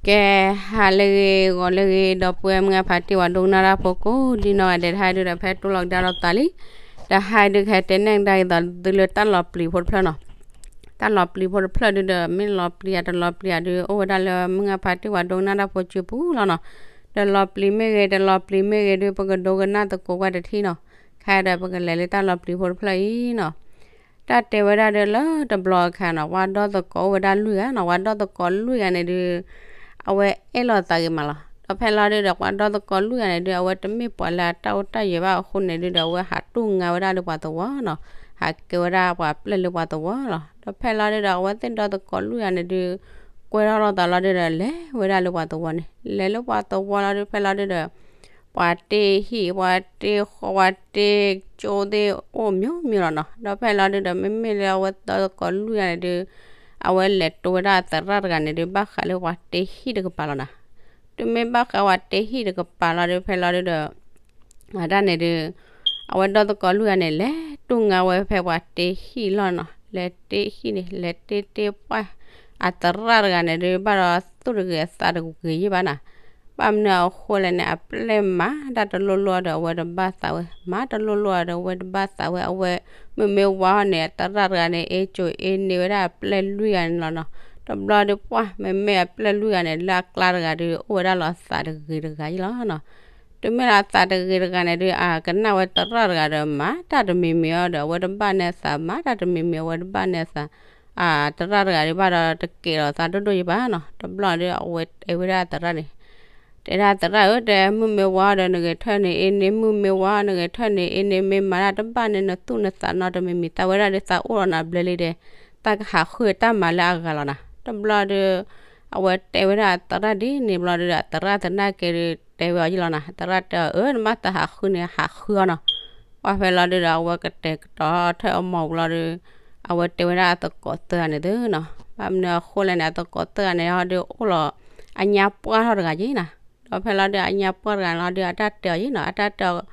ကဲ, ဟါလၢအဂ့ၤ ဂီၤလၢအဂ့ၤ ဒီပုၢ်ဝဲၢ်မုၢ်အဖါတံၢ် ပှၤဒိကနၣ်တၢ်ဖိကိးဒ်နီၢ်ဂၤဒဲး တဟါဒုဒီး ဖဲတိၢ်လီၤကဒါထီၣ်သးလံ, တဟါဒုးကဟဲတဲနဲၣ်ကဒါက့ၤသး သုလၢတၢ်လီၤပျံၤဖိတဖျၢၣ်နီၤ. တၢ်လီၤပျံၤဖိတဖျၢၣ်ဒုဒီး မ့ၢ်လီၤပျံၤဧါ တလီၤပျံၤဧါဒုး အိၣ်ဝဲဒၣ်လၢမုၢ်အဖါတံၢ် ပှၤဒိကနၣ်တၢ်ဖိစုပူၤလီၤနီၤ. ဒီးလီၤပျံၤမ့ၢ်ဂ့ၤ တလီၤပျံၤမ့ၢ်ဂ့ၤဒုး ပကဒိကနၣ်သကိးကွၢ်တထံၣ်နီၤ. ခဲဒီးပကလဲၤလၢတၢ်လီၤပျံၤဖိတဖျၢၣ်အံၤနီၤ. တၢ်တဲဝဲဒၣ်ဒီး လၢတဘျီအခါနီၤ ပှၤဒီသကိးအိၣ်ဝဲဒၣ်လွံၢ်ဂၤနီၤ. ပှၤဒီသကိးလွံၢ်ဂၤန့ၣ်ဒုး အဝဲအဲၣ်လိာ်သးဂ့ၤမးလီၤ. ဒီးဖဲလီၤဒုဒီး ပှၤဒီသကိးလွံၢ်ဂၤန့ၣ်ဒုး အဝဲတမ့ၢ်ပှၤလၢအတၢ်အိၣ်တၢ်ယၢၤဘၣ်အဃိန့ၣ်ဒုဒီး အဝဲဟးတူၢ်ငါဝဲဒၣ်လၢပှၤသဝီနီၤ. ဟးကဲဝဲဒၣ်ပှၤပျဲၢ်လၢပှၤသဝီလီၤ. ဒီးဖဲလီၤဒုဒီး အဝဲသ့ၣ်ဒီသကိးလွံၢ်ဂၤန့ၣ်ဒုး ကွဲထီၣ်လိာ်သးလီၤဒုဒီး လဲၤဝဲဒၣ်လၢပှၤသဝီန့ၣ်. လဲၤလၢပှၤသဝီလီၤဒုး ဖဲလီၤဒုဒီး ပှၤတ့ဟံၣ် ပှၤတ့ဃီ ပှၤတ့ကၠိသ့ၣ် အိၣ်မျိုးမျိုးလီၤနီၤ. ဒီးဖဲလီၤဒုဒီး မ့မ့ၢ်လၢအဝဲဒီသကိးလွံၢ်ဂၤန့ၣ်ဒုး အဝဲလဲၤတိဝဲဒၣ်အသရၣ်တဂၤန့ၣ်ဒုး ဘၣ်ဃးလၢပှၤတ့ဟံၣ်တကပၤလီၤနီၤ. တုၤမ့ၢ်ဘၣ်ဃးပှၤတ့ဟံၣ်တကပၤလီၤဒုး ဖဲလီၤဒုဒီး အတၢ်န့ၣ်ဒုး အဝဲဒီသကိးလွံၢ်ဂၤန့ၣ် လဲၤတူၢ်ငါဝဲဖဲပှၤတ့ဟံၣ်လီၤနီၤ. လဲၤတ့ဟံၣ်န့ၣ် လဲၤတ့တ့ပှၢ် အသရၣ်တဂၤန့ၣ်ဒုး ဘၣ်ဒီးသူၣ်တဂ့ၤအသးတဂ့ၤယံၣ်ဘၣ်နီၤ. ဘၣ်မနုၤအဃိလဲၣ်န့ၣ် အပျဲၢ်မၤတၢ်တလိၣ်လိၣ်ဒီး အဝဲတဘၣ်သးဝဲ, မၤတလိၣ်လိၣ်ဒီး အဝဲတဘၣ်သးဝဲ. အဝဲမုၢ်မ့ၢ်ဝါဟီန့ၣ် အသရၣ်တဂၤန့ၣ် အ့ၣ်ကိၤအ့ၣ်န့ၢ်ဝဲဒၣ်အပျဲၢ်လွံၢ်ဂၤန့ၣ်လီၤနီၤ. တဘျီဒုးပှၢ် မ့မ့ၢ်အပျဲၢ်လွံၢ်ဂၤန့ၣ် လၢအကျါတဂၤဒုး အိၣ်ဝဲဒၣ်လီၤသးတဂ့ၤတဂၤယံၣ်လီၤနီၤ. တုၤမ့ၢ်လၢအသးတဂ့ၤတဂၤန့ၣ်ဒုး အကနၣ်ဝဲသရၣ်တဂၤဒီး မၤတၢ်တမံၤမံၤအီၤဒီး အဝဲတဘၣ်န့ၢ်အသး, မၤတၢ်တမံၤမံၤ အဝဲတဘၣ်န့ၢ်အသး. သရၣ်တဂၤဒုးဘၣ်ဒီးတကဲးလီၤသးဒိၣ်ဒိၣ်ယံၣ်ဘၣ်နီၤ. တဘျီဒုး အဝဲတဲဝဲဒၣ်သရၣ်န့ၣ်, တဲဒၣ်သရၣ်ဧၢ, တဲ မုၢ်မ့ၢ်ဝါဒီးနဂဲၤထၢၣ်န့ၣ်အ့န့ၣ်, မုၢ်မ့ၢ်ဝါနဂဲၤထၢၣ်န့ၣ်အ့န့ၣ် မ့ၢ်မၤတၢ်တဘၣ်န့ၢ်နသူၣ်နသးနီတမံၤမံၤ, သးဝဲဒၣ်ဒုးသးအိၣ်လီၤနၤဘျဲလံဒီး သးကဟးဃုတၢ်မၤလၢအဂၤလီၤနၤ. တဘျီဒုး အဝဲတဲဝဲဒၣ်အသရၣ်ဒ်န့ၣ်ဘျီဒုး အသရၣ်သနာ်က့ဒုး တဲဝဲအီၤယံၣ်လီၤနၤ. သရၣ်တဲအီၤ အၢ နဘၣ်သးဟးဃုန့ၣ် ဟးဃုအီၤနီၤ. ပှၢ်ဖဲလီၤဒုးဒီး အဝဲကတဲာ်ကတီၤထၢၣ်အမိၢ်ဘျီဒုး အဝဲတဲဝဲဒၣ်အသကိးသၢဂၤန့ၣ်သုနီၤ. ဘၣ်မနုၤအဃိလဲၣ်န့ၣ် အသကိးသၢဂၤန့ၣ်ဟီဒုးအိၣ်လီၤ အညါပှၢ်ထီၣ်တဂၤယံၤနၤ. ဒီးဖဲလီၤဒုး အညါပှၢ်တဂၤန့ၣ်လီၤဒုး အတၢ်တဲအီၤယံၤနီၤ, အတၢ်တဲအီၤ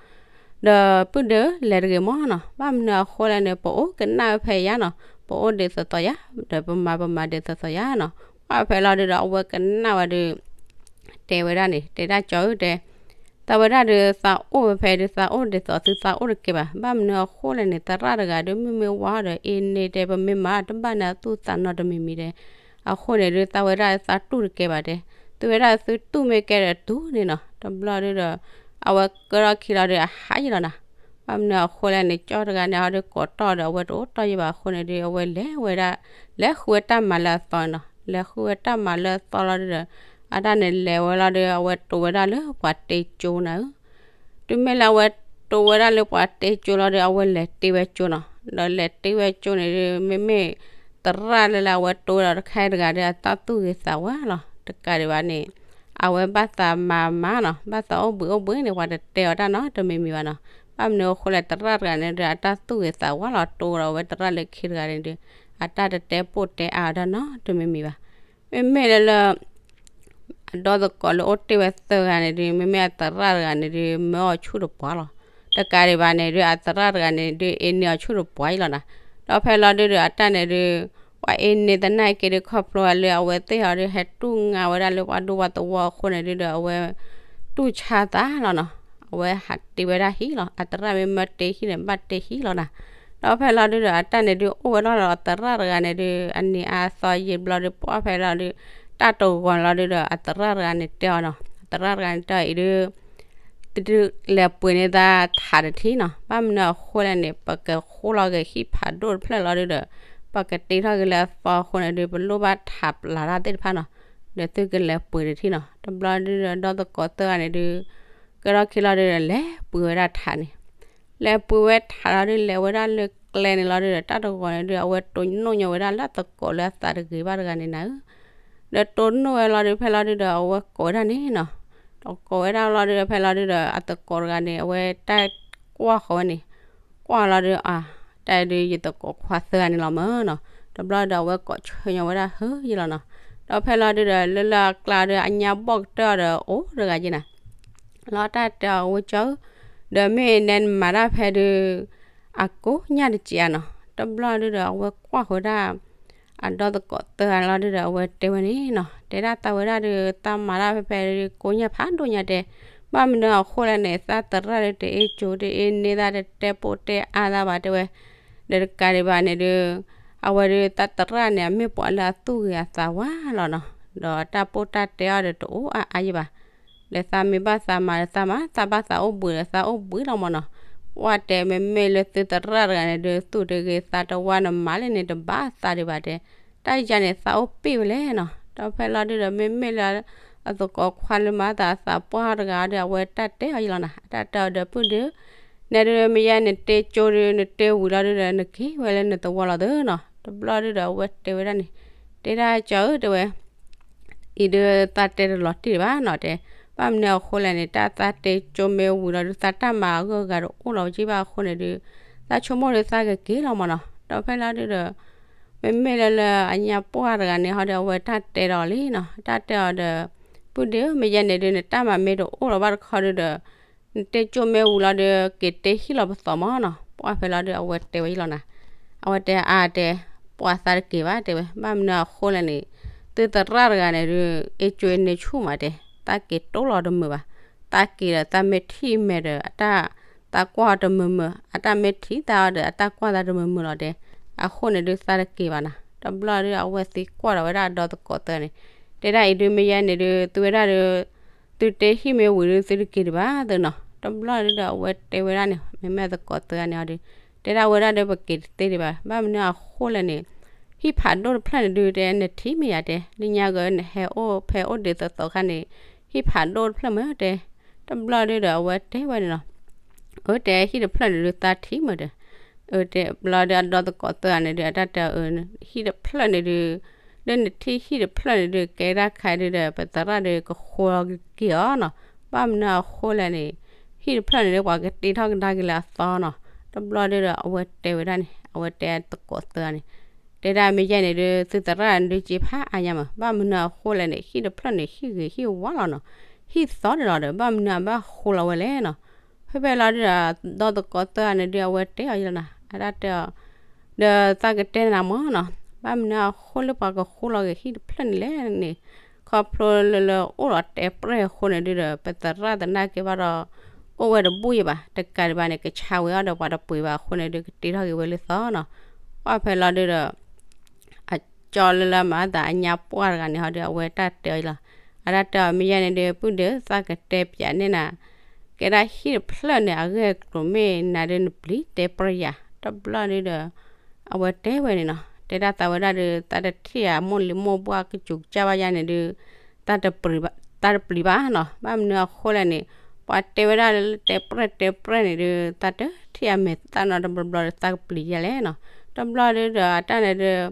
ဒီးပုၢ်ဒ့ဧၢ လဲၤတဂ့ၤမးနီၤ. ဘၣ်မနုၤအဃိလဲၣ်န့ၣ် ပအိၣ်ကနၣ်ဝဲဖဲယါနီၤ, ပအိၣ်ဒ်သိးသိးယါ, ဒီးပမၤပမၤဒ်သိးသိးယါနီၤ. ပှၢ်ဖဲလီၤဒုးဒီး အဝဲကနၣ်ဝဲဒုး တဲဝဲဒၣ်န့ၣ် တဲဒၣ်ကၠီဧၢ တဲ သးဝဲဒၣ်ဒုးသးအိၣ်ဝဲဖဲဒုး သးအိၣ်ဒ်သိးသုသးအိၣ်တကဲဘၣ်. ဘၣ်မနုၤအဃိလဲၣ်န့ၣ် သရၣ်တဂၤဒုး မုၢ်မ့ၢ်ဝါဒီး အ့န့ၣ်တဲ ပမ့ၢ်မၤတဘၣ်န့ၢ်အသူၣ်သးနီတမံၤမံၤတဲ. အဃိန့ၣ်ဒုး သးဝဲဒၣ်သးတူၢ်တကဲဘၣ်တဲ. သုဝဲဒၣ်သုတူၢ်မ့ၢ်ကဲဒီးတူၢ်န့ၣ်နီၤ. တဘျီဒုးဒီး အဝဲကဲထီၣ်ခံလီၤဒုး အဟးယံၤလီၤနၤ. ဘၣ်မနုၤအဃိလဲၣ်န့ၣ် ကၠီတဂၤန့ၣ်ဟီဒုးကိးတီၢ်ဒီး အဝဲတအိၣ်တီၢ်ယံၤဘၣ်အဃိန့ၣ်ဒုး အဝဲလဲၤဝဲဒၣ် လဲၤဃုဝဲတၢ်မၤလၢအသီန့ၣ်နီၤ. လဲၤဃုဝဲတၢ်မၤလၢအသီလီၤဒုးဒီး အတၢ်န့ၣ်လဲၤဝဲလီၤဒုး အဝဲတိဝဲဒၣ်လၢပှၤတ့ကၠိနၤဧၢ. တုၤမ့ၢ်လၢအဝဲတိဝဲဒၣ်လၢပှၤတ့ကၠိလီၤဒုး အဝဲလဲၤတ့ဝဲကၠိနီၤ. ဒီးလဲၤတ့ဝဲကၠိန့ၣ်ဒုး မ့မ့ၢ်သရၣ်လၢလၢအဝဲတိဝဲဒီးတခါတဂၤဒုး အတၢ်သူၣ်ဂ့ၤသးဝါလီၤ. တကးဒံးဘၣ်န့ၣ် အဝဲဘၣ်သးမၤမၤနီၤ, ဘၣ်သးအိၣ်ဘှံးအိၣ်ဘှံးန့ၣ် ပှၤတတဲအီၤတၢ်နီတမံၤမံၤဘၣ်နီၤ. ဘၣ်မနုၤအဃိလဲၣ် သရၣ်တဂၤန့ၣ်ဒုး အတၢ်သူၣ်ဂ့ၤသးဝါလီၤ. တိဝဲဒီးအဝဲသရၣ်လၢခံတဂၤန့ၣ်ဒုး အတၢ်တတဲပိာ်တဲအါအီၤတၢ်နီတမံၤမံၤဘၣ်. မ့မ့ၢ်လၢလၢ အဒီသကိးလၢအိၣ်တ့ၢ်ဝဲသၢဂၤန့ၣ်ဒုး မ့မ့ၢ်အသရၣ်တဂၤန့ၣ်ဒုး မၢအီၤဆူၣ်တပှၢ်လီၤ. တကးဒံးဘၣ်န့ၣ်ဒုး အသရၣ်တဂၤန့ၣ်ဒုး အ့န့ၢ်အီၤဆူၣ်တပှၢ်အံၤလီၤနၤ. ဒီးဖဲလီၤဒုးဒီး အတၢ်န့ၣ်ဒုး ပှၤအ့န့ၢ်သနာ်က့ဒုး ခီဖျိလၢအဝဲသ့ၣ်ဟီဒုး ဟဲတူၢ်ငါဝဲဒၣ်လၢပှၤဒူပှၤသဝီအဃိန့ၣ်ဒုးဒီး အဝဲတူၢ်ဆါသးလီၤနီၤ. အဝဲဟးတ့ဝဲဒၣ်ဟံၣ်လီၤ. အသရၣ်မ့ၢ်မၢတ့ဟံၣ်န့ၣ် ဘၣ်တ့ဟံၣ်လီၤနၤ. ဒီးဖဲလီၤဒုးဒီး အတၢ်န့ၣ်ဒုး အိၣ်ဝဲဒၣ်လီၤ အသရၣ်တဂၤန့ၣ်ဒုး အနံၤအါအသီယံာ်ဘျီဒုး ပှၢ်ဖဲလီၤဒုး တၢ်တဂီၤလီၤဒုးဒီး အသရၣ်တဂၤန့ၣ်တဲအီၤနီၤ, အသရၣ်တဂၤန့ၣ်တဲအီၤအံၤဒုး သုလဲၤပှ့ၤန့ၢ်သးထးတထံၣ်နီၤ, ဘၣ်မနုၤအဃိလဲၣ်န့ၣ် ပကဃိလီၤက့ၤဟံၣ်ဖးဒိၣ်တဖျၢၣ်လီၤဒုးဒီး ပကတ့ထီၣ်က့ၤလၢအသီအဃိန့ၣ်ဒုး ပလိၣ်ဘၣ်ထးပျၢ်တၢ်သ့ၣ်တဖၣ်နီၤ, ဒီးသုကလဲၤပှ့ၤတထံၣ်နီၤ. တဘျီဒုးဒီး ဒီသကိးသၢဂၤန့ၣ်ဒုး ကဲထီၣ်ခံလီၤဒုးဒီး လဲၤပှ့ၤဝဲဒၣ်ထးန့ၣ် လဲၤပှ့ၤဝဲထးလီၤဒုး လဲၤဝဲဒၣ်လၢကျဲန့ၣ်လီၤဒုးဒီး တၢ်တဂီၤန့ၣ်ဒုး အဝဲတိၢ်နီၣ်ညီဝဲဒၣ်လၢအသကိးလၢအသးတဂ့ၤဘၣ်တဂၤန့ၣ်နၤဧၢ, ဒီးတိၢ်နီၣ်ဝဲလီၤဒုး ဖဲလီၤဒုးဒီး အဝဲကိးဝဲဒၣ်န့ၣ်နီၤ, ဒီးကိးဝဲဒၣ်လီၤဒုးဒီး ဖဲလီၤဒုးဒီး အသကိးတဂၤန့ၣ် အဝဲတၢ်ကွၢ်ဃီၤဝဲန့ၣ် ကွၢ်လီၤဒုး အ တၢ်ဒုး ယသကိးခွါသၢဂၤန့ၣ်လီၤမၢ်နီၤ, တဘျီဒီး အဝဲကိးဆၢညီဝဲဒၣ်ဟၢယံလီၤနီၤ, ဒီးဖဲလီၤဒုးဒီး လၢလၢအကျါဒီး အညါဘီၣ်ကတၢၢ်ဒီး အိၣ်တဂၤယံနၤ လီၤတၢ်တဲအီၤဝဲကၠီဧၢ, ဒီးမ့ၢ်နဲနမၤတၢ်ဖဲဒုး အကိးညၣ်တစဲးဧါနီၤ, တဘျီဒုးဒီး အဝဲကွၢ်ဃီၤဝဲဒၣ် အဒီသကိးသၢဂၤလီၤဒုဒီး အဝဲတဲဝဲန့ၣ်နီၤ, တဲဒၣ်သးဝဲဒၣ်ဒီး သးမၤတၢ်ဖဲဖဲဒီး ကိးညါဖးဒိၣ်ညါတဲ, ဘၣ်မနုၤအဃိလဲၣ်န့ၣ် သးသရၣ်ဒီး တအ့ၣ်ကၠိ တအ့ၣ်န့ၢ်သး တတဲပိာ်တဲအါသးဘၣ်တဲဝဲ, ဒီးတကးဒံးဘၣ်န့ၣ်ဒီး အဝဲဒီးသးသရၣ်န့ၣ် အမ့ၢ်ပှၤလၢအသူၣ်ဂ့ၤအသးဝါလီၤနီၤ, ဒီးတၢ်ပိာ်တၢ်တဲအီၤဒီး တအိၣ်အါအါယံၤဘၣ်. ဒီးသးမ့ၢ်ဘၣ်သးမၤဒီးသးမၤ, သးဘၣ်သးအိၣ်ဘှံးဒီးသးအိၣ်ဘှံးလီၤမၢ်နီၤ. ပှၢ်တဲ မ့မ့ၢ်လၢသုသရၣ်တဂၤန့ၣ်ဒီး သူၣ်တဂ့ၤသးတဝါ နမၤလဲၣ်န့ၣ် တဘၣ်သးဒံးဘၣ်တဲ, တၢ်ယၤန့ၣ် သးအိၣ်ပ့ၢ်ဝဲလဲၣ်နီၤ. ဒီးဖဲလီၤဒုဒီး မ့မ့ၢ်လၢ အသကိးခွါလၢမၤသးအသးပှၢ်တဂၤဒီး အဝဲတၢ်တဲအီၤယံၤလီၤနီၤ, အတၢ်တဲအီၤဒီး ပုၢ်ဒ့ဧၢ, နဲဒုးမ့ၢ်ယဲနတ့ကၠိဒီး နတ့ဝံၤလီၤဒုဒီး နက့ၤဝဲလၢနသဝီလီၤသၢနီၤ. တဘျီဒုဒီး အဝဲတဲဝဲဒၣ်န့ၣ်, တဲဒၣ်ကၠီဧၢ တဲဝဲ အံၤဒုးသးတဲတလီၤတံၢ်တဘၣ်နီၤတဲ, ဘၣ်မနုၤအဃိလဲၣ်န့ၣ် တၢ်သးတ့ကၠိမ့ၢ်ဝံၤလီၤဒုး သးတၢ်မၤအဂၢၢ်အဂၤတအိၣ်လီၤဝဲက့ဘၣ်အဃိန့ၣ်ဒုး သးဆိကမိၣ်ဒုးသးကက့ၤလီၤမၢ်နီၤ. ဒီးဖဲလီၤဒုဒီး မ့မ့ၢ်လၢလၢအညါပှၢ်တဂၤန့ၣ်ဟီဒီး အဝဲတၢ်တဲဒီးလံနီၤ, တၢ်တဲအီၤဒီး ပုၢ်ဒ့ဧၢ မ့ၢ်ယဲန့ၣ်ဒုး နတၢ်မၤမ့ၢ်တအိၣ်လီၤဘၣ်တခီဒုဒီး နတ့ကၠိမ့ၢ်ဝံၤလီၤဒီး က့ၤတ့ဟံၣ်လီၤပသီမၢ်နီၤ. ပှၢ်ဖဲလီၤဒုး အဝဲတဲဝဲယံၤလီၤနီၤ, အဝဲတဲအါတဲ, ပှၢ်သးတက့ၤဘၣ်တဲဝဲ, ဘၣ်မနုၤအဃိလဲၣ်န့ၣ် သုသရၣ်တဂၤန့ၣ်ဒုး အ့ၣ်ကၠိအ့ၣ်န့ၢ်ဆူၣ်မးတဲ, သးက့ၤတိၢ်လီၤတမုာ်ဘၣ်, သးက့ၤဒီးသးမ့ၢ်ထံၣ်မဲာ်ဒီး အတၢ် သးကွၢ်အီၤတမုာ်မုာ်, အတၢ်မ့ၢ်ထံၣ်သးအီၤဒီး အတၢ်ကွၢ်သးတမုာ်မုာ်လီၤတဲ, အဃိန့ၣ်ဒုးသးတက့ၤဘၣ်နီၤ. တဘျီဒုး အဝဲသံကွၢ်ဒီးဝဲဒၣ်အဒီသကိးသၢန့ၣ်, တဲဒၣ်အံၤဒုးမ့ၢ်ယဲန့ၣ်ဒုး သုဝဲဒၣ်ဒုး သုတ့ဟံၣ်မ့ၢ်ဝံၤဒုး သုတက့ၤဒံးဘၣ်သနီၤ. တဘျီဒုဒီး အဝဲတဲဝဲဒၣ်န့ၣ် မ့မ့ၢ်အသကိးသၢဂၤန့ၣ်အီၤဒုး တဲဒၣ်ဝဲဒၣ်ဒီး ပက့ၤတသ့ဒံးဘၣ်, ဘၣ်မနုၤအဃိလဲၣ်န့ၣ် ဟံၣ်ဖးဒိၣ်တဖျၢၣ်န့ၣ်ဒုး တဲနထံၣ်မ့ၢ်ယၤတဲ, လၢညါဂ့ၤ နဟဲအိၣ်ဖဲအိၣ်ဒံးသီသီခါန့ၣ် ဟံၣ်ဖးဒိၣ်တဖျၢၣ်မ့ၢ်တဲ, တဘျီဒုဒီး အဝဲတဲဝဲန့ၣ်နီၤ, အၢ တဲဟံၣ်တဖျၢၣ်န့ၣ်ဒုး သးထံၣ်မ့ၢ်တဲ, အၢ တဲဘျီဒုး အဒီသကိးသၢဂၤန့ၣ်ဒုး အတၢ်တဲအီၤ အၢ ဟံၣ်တဖျၢၣ်န့ၣ်ဒုး လၢနထံၣ်ဟံၣ်တဖျၢၣ်န့ၣ်ဒုး ကဲဒၣ်ခါဒုဒီး ပသရၣ်ဒုးကဃိလီၤက့ၤအီၤနီၤ. ဘၣ်မနုၤအဃိလဲၣ်န့ၣ် ဟံၣ်တဖျၢၣ်န့ၣ်ဒုး ပှၤကတ့ထီၣ်ကဒါက့ၤလၢအသီနီၤ. တဘျီဒုဒီး အဝဲတဲဝဲဒၣ်န့ၣ် အဝဲတဲအသကိးသၢဂၤန့ၣ်, တဲဒၣ်မ့ၢ်ယဲန့ၣ်ဒုး သုသရၣ်ဒုးက့ၤဖးအါညါမး, ဘၣ်မနုၤအဃိလဲၣ်န့ၣ် ဟံၣ်တဖျၢၣ်န့ၣ် ဟံၣ်ဂ့ၤဟံၣ်ဝါလီၤနီၤ, ဟံၣ်သီန့ၣ်လီၤဒီး ဘၣ်မနုၤအဘၣ်ဃိလီၤဝဲလဲၣ်နီၤ. ဖဲဖဲလီၤဒုဒီး ဒီသကိးသၢဂၤန့ၣ်ဒုး အဝဲတဲအီၤယလီၤနီၤ, အတၢ်တဲအီၤ ဒီးသးကတဲနၤမၢ်နီၤ, ဘၣ်မနုၤအဃိလၢပှၤကဃိလီၤက့ၤဟံၣ်တဖျၢၣ်န့ၣ်လဲၣ်န့ၣ်, ခီဖျိလၢလၢအိၣ်လီၤတဲပြဲၢ်အဃိန့ၣ်ဒုဒီး ပသရၣ်သနာ်က့ဘၣ်ဒီး အိၣ်ဝဲတဘူၣ်ယံၤဘၣ်, တကးဒံးဘၣ်န့ၣ် ကဆါဝဲအီၤဒီးပှၤတပှ့ၤဘၣ်အဃိန့ၣ်ဒုး ကတ့ထီၣ်က့ၤဝဲလၢသီနီၤ. ပှၢ်ဖဲလီၤဒုဒီး အကၠီလၢလၢမၤသးအညါပှၢ်တဂၤန့ၣ်ဟီဒီး အဝဲတၢ်တဲအီၤလီၤ. အတၢ်တဲအီၤမ့ၢ်ယဲန့ၣ်ဒုး ပုၢ်ဒ့ဧၢ သးကတဲပၠးန့ၢ်နၤ, ကဲဒၣ်ဟံၣ်တဖျၢၣ်န့ၣ် အဂ့ၢ်အကျိၤမ့ၢ်နၤဒုး နပျံၤတဲပြဲၢ်ယၤ. တဘျီဒုဒီး အဝဲတဲဝဲန့ၣ်နီၤ, တဲဒၣ်သးဝဲဒၣ်ဒုး သးတထံၣ်အမိၢ်လံၤမိၢ်ပှၢ်ကစူၤကစၢ်ဘၣ်ယါန့ၣ်ဒုး သးတပျံၤဘၣ်, သးတပျံၤဘၣ်နီၤ. ဘၣ်မနုၤအဃိလဲၣ်န့ၣ် ပှၤတဲဝဲဒၣ်လၢတဲပြဲၢ်တဲပြဲၢ်န့ၣ်ဒုး သးတထံၣ်အမဲာ်သၣ်နီတဘျီဘျီဒီး သးကပျံၤယဲလဲၣ်နီၤ. တဘျီဒုဒီး အတၢ်န့ၣ်ဒုး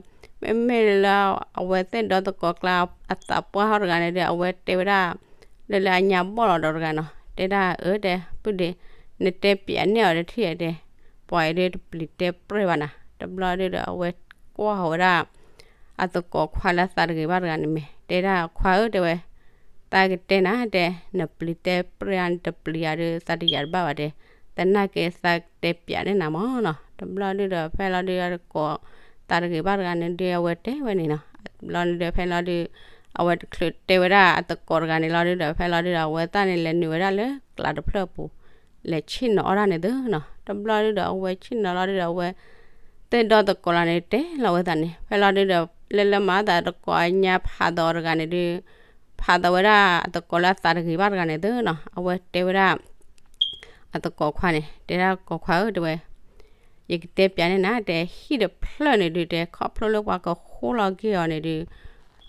မ့မ့ၢ်လၢအဝဲသ့ၣ်ဒီသကိးကျါ အသးပှၢ်ဟီၣ်တဂၤန့ၣ်ဒုး အဝဲတဲဝဲဒၣ် လၢလၢအညါဘီၣ်လီၤဒီးတဂၤနီၤ, တဲဒၣ်အၢ တဲ ပုၢ်ဒ့ နတဲပၠးန့ၢ်အီၤတထံၣ်ဧါတဲ, ပှၤအံၤဒုးတပျံၤတဲပြဲၢ်ဘၣ်နၤ. တဘျီဒုဒီး အဝဲကွၢ်ဃီၤဝဲဒၣ် အသကိးခွါလၢသးတဂ့ၤဘၣ်တဂၤန့ၣ်မ့ၢ် တဲဒၣ်ခွါဧၢ တဲဝဲ, သးကတဲနၤတဲ, နပျံၤတဲပြဲၢ်ဧါ နတပျံၤဧါဒုး သးတယာ်တဘၣ်ဘၣ်တဲ, သနာ်က့သးတဲပၠးန့ၢ်နၤမၢ်နီၤ. တဘျီဒုဒီး ဖဲလီၤဒုအသကိး သးတဂ့ၤဘၣ်တဂၤန့ၣ်ဒုး အဝဲတဲဝဲန့ၣ်နီၤ. ဘျီဒုဒီး ဖဲလီၤဒု အဝဲတချုးတဲဝဲဒၣ်အသကိးတဂၤန့ၣ်လီၤဒုဒီး ဖဲလီၤဒုဒီး အဝဲသ့ၣ်န့ၣ်လဲၤနုာ်ဝဲဒၣ်လၢကျးတဖျၢၣ်အပူၤ လဲၤဆ့ၣ်နီၤအီၣ်တၢ်န့ၣ်သုနီၤ. တဘျီဒုဒီး အဝဲဆ့ၣ်နီၤလီၤဒုဒီး အဝဲသ့ၣ်ဒီသကိးလီၤန့ၣ် တဲလီၤဝဲသးန့ၣ် ဖဲလီၤဒုဒီး လၢလၢမၤသးသကိးအညါဖးသီတဂၤန့ၣ်ဒုး ဖးသီဝဲဒၣ်အသကိးလၢအသးတဂ့ၤဘၣ်တဂၤန့ၣ်သုနီၤ. အဝဲတဲဝဲဒၣ် အသကိးခွါန့ၣ် တဲဒၣ်သကိးခွါဧၢ တဲဝဲ ယကတဲပၠးန့ၢ်နၤ တဲဟံၣ်တဖျၢၣ်န့ၣ်ဒုး တဲခီဖျိလၢပှၤကဃိလီၤက့ၤအီၤန့ၣ်ဒုး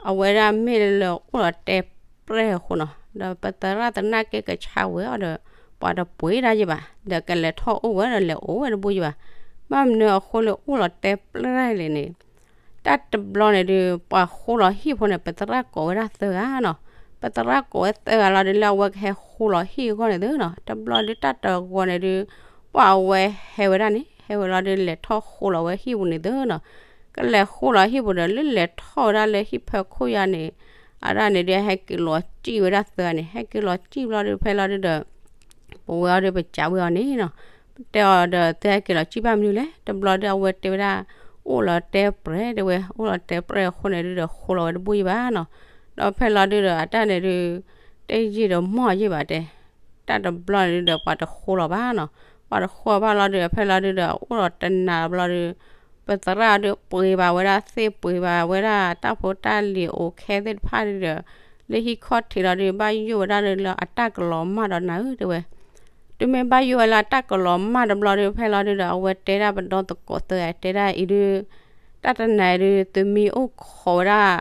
အဝဲဒၣ်မ့ၢ်လၢအိၣ်လီၤတဲပြဲၢ်အဃိနီၤ. ဒီးပသရၣ်သနာ်က့ကဆါဝဲအီၤဒီး ပှၤတပှ့ၤတၢ်ယံၤဘၣ် ဒီးကလဲၤထီၣ်အိၣ်ဝဲဒီးလဲၤအိၣ်ဝဲတဘူၣ်ယံၤဘၣ်. ဘၣ်မနုၤအဃိလၢအိၣ်လီၤတဲပြဲၢ်လဲၣ်န့ၣ် တၢ်တဘျီန့ၣ်ဒုး ပှၤဃိလီၤဟံၣ်ဖိန့ၣ် ပသရၣ်ကိးဝဲဒၣ်သၢဂၤနီၤ. ပသရၣ်ကိးဝဲသၢဂၤလီၤဒုး လၢအဝဲကဟဲဃိလီၤဟံၣ်အဂီၢ်န့ၣ်သုနီၤ. တဘျီဒုးတၢ်တဂီၤန့ၣ်ဒုး ပှၤအဝဲဟဲဝဲဒၣ်န့ၣ် ဟဲဝဲလီၤဒုး လဲၤထီၣ်ဃိလီၤဝဲဟံၣ်ပူၤန့ၣ်သုနီၤ. ကလဲၤဃိလီၤဟံၣ်ပူၤဒီး လၢလဲၤထီၣ်ဝဲဒၣ်လၢဟံၣ်ဖၢခိၣ်ယါန့ၣ် အဒၣ်န့ၣ်ဒုး ဟဲက့ၤလီၤစံၣ်ဝဲဒၣ်သၢဂၤန့ၣ် ဟဲက့ၤလီၤစံၣ်ဘျီဒုး ဖဲလီၤဒုးဒီး ပဝဲအီၤဒုး ပစံးဝဲအီၤန့ၣ်နီၤ. တဲအီၤဒီး သုဟဲက့ၤလီၤစံၣ်ဘၣ်မနုၤလဲၣ်. တဘျီဒုး အဝဲတဲဝဲဒၣ် ပအိၣ်လီၤတဲပြဲၢ်တဲဝဲ, အိၣ်လီၤတဲပြဲၢ်အဃိန့ၣ်ဒုဒီး ဃိလီၤဝဲတဘူၣ်ယံၣ်ဘၣ်နီၤ. ဒီးဖဲလီၤဒုဒီး အတၢ်န့ၣ်ဒု တယံာ်ဒီးမီၢ်ယံၣ်ဘၣ်တဲ, တၢ်တဘျီန့ၣ်ဒုဒီး ပှၤတဃိလီၤဘၣ်နီၤ. ပှၤတဃိဘၣ်လီၤဒုဒီး ဖဲလီၤဒုဒီး အိၣ်ဒီးတနၤတဘျီဒု ပသရၣ်ဒုပှ့ၤဘၣ်ဝဲဒၣ်သ့ၣ် ပှ့ၤဘၣ်ဝဲဒၣ်တၢ်ဖိတၢ်လံၤအိၣ်ခဲသ့ၣ်တဖၣ်ဒုဒီး လၢဟံၣ်ခီၣ်ထံးလီၤဒု ဘၣ်ယိၣ်ဝဲဒၣ်လၢအတၢ်ကလီၤမၢ်ဒီးနၤဧၢတဲဝဲ. တုၤမ့ၢ်ဘၣ်ယိၣ်ဝဲလၢအတၢ်ကလီၤမၢ်တဘျီဒု ဖဲလီၤဒုဒီး အဝဲတဲဒၣ်ပဒီသကိးသၢဂၤ တဲဒၣ်အံၤဒု တၢ်တနၤအံၤဒု သုမ့ၢ်အိၣ်ခိးဝဲဒၣ်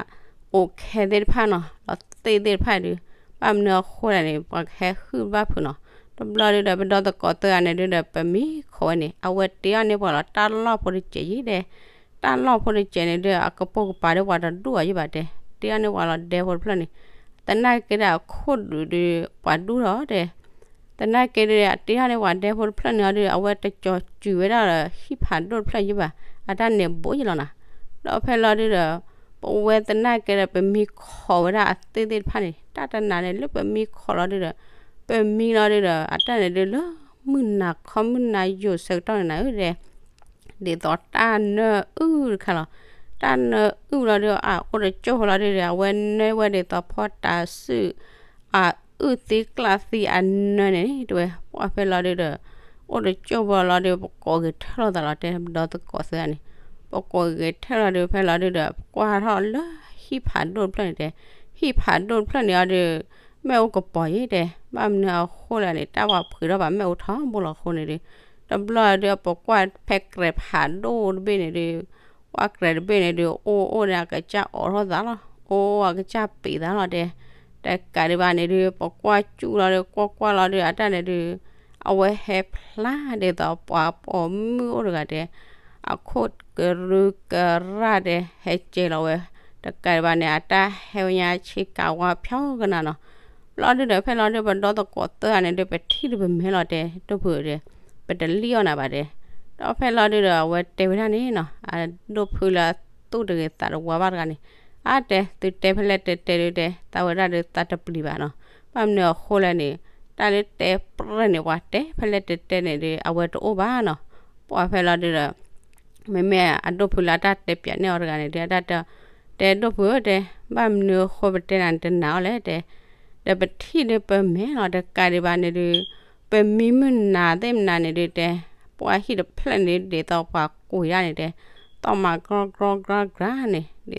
အိၣ်ခဲသ့ၣ်တဖၣ်နီၤ ဒီးသ့ၣ်သ့ၣ်တဖၣ်ဒု ဘၣ်မနုၤအဃိလဲၣ်န့ၣ် ပှၤကဟဲဟုၣ်ဘၣ်ဖုးနီၤ. တဘျီဒုဒီး ပဒီသကိးသၢဂၤန့ၣ်ဒုဒီး ပမ့ၢ်ခိးဝဲန့ၣ် အဝဲတ့အီၤန့ၢ်ပှၤလီၤတၢ်လီၢ်ဖိတစဲးယံၤဒဲး, တၢ်လီၢ်ဖိတစဲးန့ၣ်ဒု အကပိာ်ကပၤဒုပှၤတဒူၣ်အီၤယံၤဘၣ်တဲ, တ့အီၤန့ၢ်ပှၤလီၤဒဲဖိတဖျၢၣ်န့ၣ်, သနာ်က့ဒီးအခိၣ်ဒုးဒု ပှၤဒူၣ်ထီၣ်တဲ သနာ်က့ဒီး အတ့အီၤန့ၢ်ပှၤဒဲဖိတဖျၢၣ်န့ၣ်အီၤဒု အဝဲတကၠီၤစူၤဝဲဒၣ်ဒီးဟံၣ်ဖးဒိၣ်တဖျၢၣ်ယံၤဘၣ်, အတၢ်န့ၣ်ဘူးယံၤလီၤနၤ. ဒီးဖဲလီၤဒုဒီး ပဝဲသနာ်က့ဒီး ပမ့ၢ်ခိးဝဲဒၣ်အသ့ၣ်သ့ၣ်တဖၣ်န့ၣ် တၢ်တနၤန့ၣ် လၢပမ့ၢ်ခိးလီၤဒုဒီး ပမံလီၤဒုဒီး အတၢ်န့ၣ်ဒုလၢ မုၢ်နၤခီမုၢ်နၤယိာ်ဆၢကတီၢ်န့ၣ်နၤဧၢဒဲး ဒ်သိးတၢ်နၢအုၣ်တခါလီၤ. တၢ်နၢအုၣ်လီၤဒု အအိၣ်တကၠိၢ်ဖိလီၤဒုဒီး အဝဲနၢဝဲဒ်သိးဖီတၤစုၣ် အအုၣ်သံကျၣ်သံအနၢန့ၣ် တဲဝဲ ပှၢ်ဖဲလီၤဒုဒီး အိၣ်တကၠိၢ်ဖိလီၤဒု ပကိးဂဲၤထၢၣ်လိာ်သးလီၤတဲ ပဒီသကိးသၢဂၤန့ၣ်, ပကိးဂဲၤထၢၣ်လီၤဒု ဖဲလီၤဒုဒီး ပကွၢ်ထီၣ်လၢဟံၣ်ဖးဒိၣ်တဖျၢၣ်န့ၣ်တဲ, ဟံၣ်ဖးဒိၣ်တဖျၢၣ်န့ၣ်အီၤဒု မ့ၣ်အူကပီၤယံၤတဲ, ဘၣ်မနုၤအဃိလဲၣ်န့ၣ် တၢ်ပှၤဖှံးထီၣ်ဘၣ်မ့ၣ်အူထီဘိလီၤအဃိန့ၣ်ဒု, တဘျီဒု ပကွၢ်ဖဲကြဲးဖးဒိၣ်တဘ့ၣ်န့ၣ်ဒု ကွၢ်ကြဲးတဘ့ၣ်န့ၣ်ဒု အိၣ်အိၣ်န့ၣ် အကစၢ်အိးထီၣ်သးလီၤ, အိၣ်အိၣ်အကစၢ်ပံးသးလီၤတဲ, တကးဒံးဘၣ်န့ၣ်ဒု ပကွၢ်စူၣ်လီၤဒု ကွၢ်ကွၢ်လီၤဒု အတၢ်န့ၣ်ဒု အဝဲဟဲဖျါဒ်သိးပှၤပိာ်မုၣ်အိၣ်တဂၤတဲ အခိၣ်ကရူၢ်ကရၢ်တဲ ဟဲကဲလီၤဝဲ, တကးဒံးဘၣ်န့ၣ် အတၢ်ဟဲဝဲညါဆ့ကၤဝါဖျီကနၤနီၤ. ဘျီဒုဒီး ဖဲလီၤဒု ပဒီသကိးသၢဂၤန့ၣ်ဒု ပထံၣ်ဒုပမဲလီၤတဲ ဒိၣ်ဖုတဲ, ပတလံၣ်အီၣ်နၤဘၣ်တဲ. ဒီးဖဲလီၤဒုဒီး အဝဲတဲဝဲဒၣ်န့ၣ်နီၤ အဒိၣ်ဖုလၢအသူၣ်တဂ့ၤသးတဝါဘၣ်တဂၤန့ၣ်, အါတဲ သုတဲဖဲလဲၣ်တဲတဲဒုတဲ သးဝဲဒၣ်ဒုသးတပျံၤဘၣ်နီၤ. ဘၣ်မနုၤအဃိလဲၣ်န့ၣ် တၢ်လၢတဲပြဲၢ်န့ၣ် ပှၤတဲဖဲလဲၣ်တဲတဲန့ၣ်ဒု အဝဲတအိၣ်ဘၣ်နီၤ. ပှၢ်ဖဲလီၤဒုဒီး မ့မ့ၢ်အဒိၣ်ဖုလၢအတၢ်တဲပၠးန့ၢ်အီၤတဂၤန့ၣ်ဒု အတၢ်တဲ တဲဒိၣ်ဖုဧၢတဲ, ဘၣ်မနုၤအဃိပတဲနၤန့ၣ်တနာ်အီၤလဲၣ်တဲ, ဒီးပထံၣ်ဒုပမဲလီၤ တကးဒံးဘၣ်န့ၣ်ဒု ပမံမုၢ်နၤသ့ၣ်မနၤန့ၣ်ဒုတဲ, ပှၤဟံၣ်တဖျၢၣ်န့ၣ်ဒု ဒ်သိးပှၤကွံာ်ဒၣ်န့ၣ်တဲ, သီၣ်မးကြီကြီကြီကြီ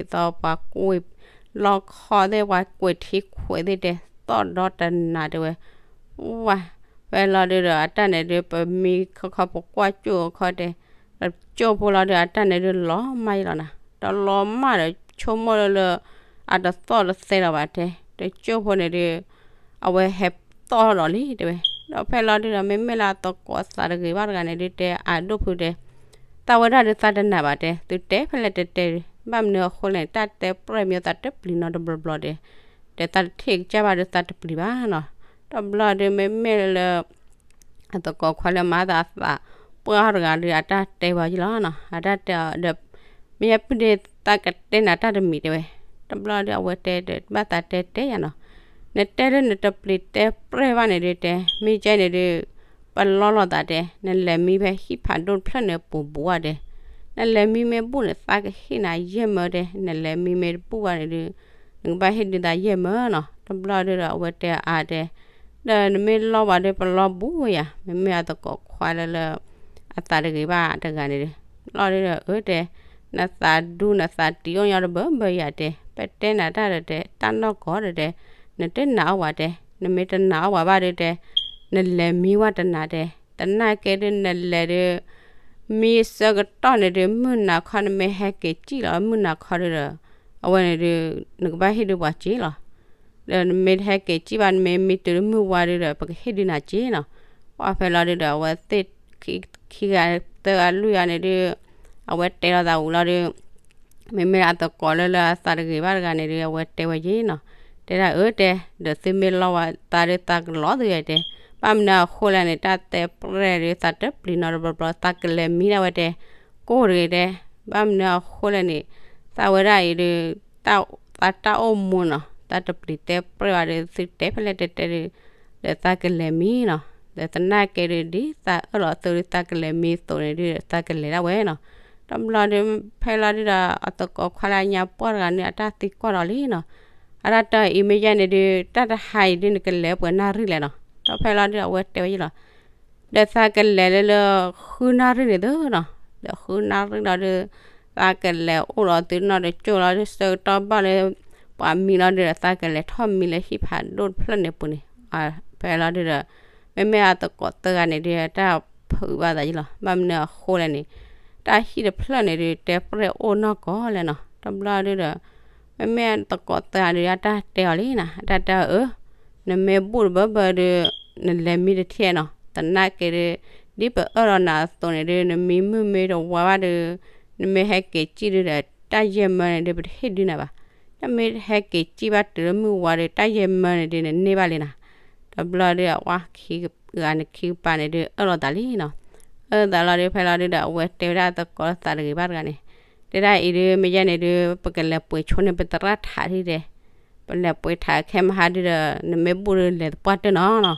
န့ၣ် ဒ်သိးပှၤကွံာ် လီခီသ့ၣ် ပှၤကွံာ်ထံခွဲးသ့ၣ်တဲ, သီၣ်ဒီတနၤတဲဝဲ ဝါ, ဖဲလီၤဒုဒီး အတၢ်န့ၣ်ဒု ပမံခီခီ ပကွၢ်ကၠိၣ်ခီတဲ, တကၠိၣ်ဖိလီၤဒု အတၢ်န့ၣ်ဒုလီၤမၢ်ယံၤလီၤနၤ, တလီၤမၢ်ဒီးဆိကမိၣ်လၢလၢ အတသီၣ်တသဲလီၤဘၣ်တဲ, တကၠိၣ်ဖိန့ၣ်ဒု အဝဲဟဲသီၣ်ဒီးလံတဲဝဲ. ဒီးဖဲလီၤဒုဒီး မ့မ့ၢ်လၢအသကိးသးတဂ့ၤဘၣ်တဂၤန့ၣ်ဒုတဲ အဒိၣ်ဖုတဲ သးဝဲဒၣ်ဒုသးတနာ်ဘၣ်တဲ, သုတဲဖဲလဲၣ်တဲတဲဒု, ဘၣ်မနုၤအဃိလဲၣ်န့ၣ် တၢ်တဲပြဲၢ်မ့ၢ်သးတပျံၤနီတဘျီဘျီတဲ, ဒီးသးတထံၣ်ကစၢ်ဘၣ်ဒုသးတပျံၤဘၣ်နီၤ. တဘျီဒု မ့မ့ၢ်လၢ အသကိးခွါလၢမၤသးသးပှၢ်တဂၤဒု အတၢ်တဲဝဲယံၤလီၤနီၤ, အတၢ်တဲဒီး မ့ၢ်ယပုၢ်ဒု သးကတဲနၤတၢ်တမံၤတဲဝဲ. တဘျီဒု အဝဲတဲဒီး ဘၣ်သးတဲတဲယၤနီၤ, နတဲဒု နတပျံၤတဲပြဲၢ်ဘၣ်န့ၣ်ဒုတဲ, မ့ၢ်ကဲန့ၣ်ဒု ပလီၢ်လီၤသးတဲ, နလဲၤမံဖဲဟံၣ်ဖးဒိၣ်တဖျၢၣ်န့ၣ် ပူၤဘူးဧါတဲ, နလဲၤမံမ့ၢ်ဘူးန့ၣ် သးကဟ့ၣ်နၤယဲၢ်မၢတဲ, နလဲၤမံမ့ၢ်တဘူးဘၣ်န့ၣ်ဒု နကဘၣ်ဟ့ၣ်ဒုသးယဲၢ်မၢနီၤ. တဘျီဒုဒီး အဝဲတဲအါတဲ, ဒီးနမ့ၢ်လီၢ်ဝဲဒု ပလီၢ်ဘူးယၤ, မ့မ့ၢ်အသကိးခွါလၢလၢ အသးတဂ့ၤဘၣ်တဂၤန့ၣ်ဒု, လီၢ်ဒုဒီးအၢတဲ, နသးဒူနသးတံၢ်အိၣ်ညီတဘၢဘၢယၤတဲ, ပတဲနၤတၢ်ဒီးတဲ တၢ်နီၢ်ကီၢ်ဒီးတဲ, နတနာ်အီၣ်ဝဲတဲ, နမ့ၢ်တနာ်အီၣ်ဝဲဘၣ်ဒုတဲ, နလဲၤမံဝဲတနၤတဲ, သနာ်က့ဒု နလဲၤဒု မံဆၢကတီၢ်န့ၣ်ဒု မုၢ်နၤခီနမ့ၢ်ဟဲက့ၤစံၣ်လီၤ မုၢ်နၤခီဒုဒီး အဝဲန့ၣ်ဒု နကဘၣ်ဟ့ၣ်ဒုပှၤစ့လီၤ. ဒီးနမ့ၢ်တဟဲက့ၤစံၣ်ဘၣ် နမ့ၢ်မံတုၤလၢမုၢ်ဝါဒုဒီး ပကဟ့ၣ်ဒုနၤစ့နီၤ. ပှၢ်ဖဲလီၤဒုဒီး အဝဲသ့ၣ်ခံဂၤသၢဂၤလွံၢ်ဂၤန့ၣ်ဒု အဝဲတဲလီၤသးဝံၤလီၤဒု မ့မ့ၢ်အသကိးလၢလၢအသးတဂ့ၤဘၣ်တဂၤန့ၣ်ဒု အဝဲတဲဝဲယံၤနီၤ, တဲဒၣ်အၢတဲ, ဒီးသုမ့ၢ်လီၤဝဲသးဒု သးကလီၤသုယၤတဲ, ဘၣ်မနုၤအဃိလဲၣ်န့ၣ် တၢ်တဲပြဲၢ်ဒု သးတပျံၤနီတဘျီဘျီ သးကလဲၤမံဒၣ်ဝဲတဲ, ကိၢ်တဂ့ၤတဲ, ဘၣ်မနုၤအဃိလဲၣ်န့ၣ် သးဝဲဒၣ်အံၤဒု သးတၢ်အိၣ်မူနီၤ သးတပျံၤတဲပြဲၢ်ဘၣ်ဒု သုတဲဖဲလဲၣ်တဲတဲဒု ဒီးသးကလဲၤမံနီၤ, ဒီးသနာ်က့ဒု ဒ်သးအၢၣ်လီၤအသိးဒု သးကလဲၤမံအသိးန့ၣ်ဒု သးကလဲၤဒၣ်ဝဲနီၤ. တဘျီဒီး ဖဲလီၤဒုဒီး အသကိးခွါလၢအညါပှၢ်တဂၤန့ၣ် အတၢ်သံကွၢ်ဒီးလံနီၤ, အတၢ်တဲအံၤ မ့ၢ်ယဲန့ၣ်ဒုး တၢ်တဟါအံၤဒုး နကလဲၤပှဲၤနၣ်ရံၣ်လဲၣ်နီၤ. ဒီးဖဲလီၤဒုဒီး အဝဲတဲဝဲယလီၤ ဒီးသးကလဲၤလၢလၢ ဃုနၣ်ရံၣ်န့ၣ်သုနီၤ. ဒီးဃုနၣ်ရံၣ်လီၤဒုး သးကလဲၤအိၣ်ဒီးသုနီၢ်တကၠိၢ်လီၤဒုး ဆၢကတီၢ်ဘၣ်လၢ ပှၤမံလီၤဒုးဒီး သးကလဲၤထီၣ်မံလၢဟံၣ်ဖးဒိၣ်တဖျၢၣ်န့ၣ်ပူၤန့ၣ်. ဖဲလီၤဒုဒီး မ့မ့ၢ်အသကိးသၢဂၤန့ၣ်ဒုး တၢ်ဖုးဘၣ်သးယလီၤ. ဘၣ်မနုၤအဃိလဲၣ်န့ၣ် တၢ်ဟံၣ်တဖျၢၣ်န့ၣ်ဒုး တဲပြဲၢ်အိၣ်နီၢ်ကီၢ်လဲၣ်နီၤ. တဘျီဒုဒီး မ့မ့ၢ်အသကိးသၢဂၤဒုး အတၢ်တဲအီၤလံနီၤ, အတၢ်တဲအီၤအၢ နမ့ၢ်ဘူၣ်တဘၢဘၢဒုး နလဲၤမံတထံၣ်နီၤ. သနာ်က့ဒုး ဒ်ပအၢၣ်လီၤနၤအသိးန့ၣ်ဒုး နမံမုၢ်မ့ၢ်တဝါဘၣ်ဒုး နမ့ၢ်ဟဲက့ၤစံၣ်ဒုဒီး တၢ်ယဲၢ်မၢန့ၣ်ဒုး ပတဟ့ၣ်ဒုနၤဘၣ်. တမ့ၢ်ဟဲက့ၤစံၣ်ဘၣ်တုၤလၢမုၢ်ဝါဒုး တၢ်ယဲၢ်မၢန့ၣ်ဒုး နန့ၢ်ဘၣ်လံနီၤ. တဘျီဒုး အဝဲခံဂၤန့ၣ်ခံကပၤန့ၣ်ဒုး အၢၣ်လီၤသးလံနီၤ. အၢၣ်သးလီၤဒုး ဖဲလီၤဒုဒီး အဝဲတဲဝဲဒၣ်အသကိးလၢသးတဂ့ၤဘၣ်တဂၤန့ၣ်, တဲဒၣ်အံၤဒုး မ့ၢ်ယဲန့ၣ်ဒုး ပကလဲၤပှ့ၤဆိန့ၣ် ပသရၣ်ထးဒ်တဲ ပလဲၤပှ့ၤထးခဲမဟါဒုဒီး နမ့ၢ်ဘူၣ်ဒုးလဲၤသပှၢ်တၢၢ်နီၤနီၤ.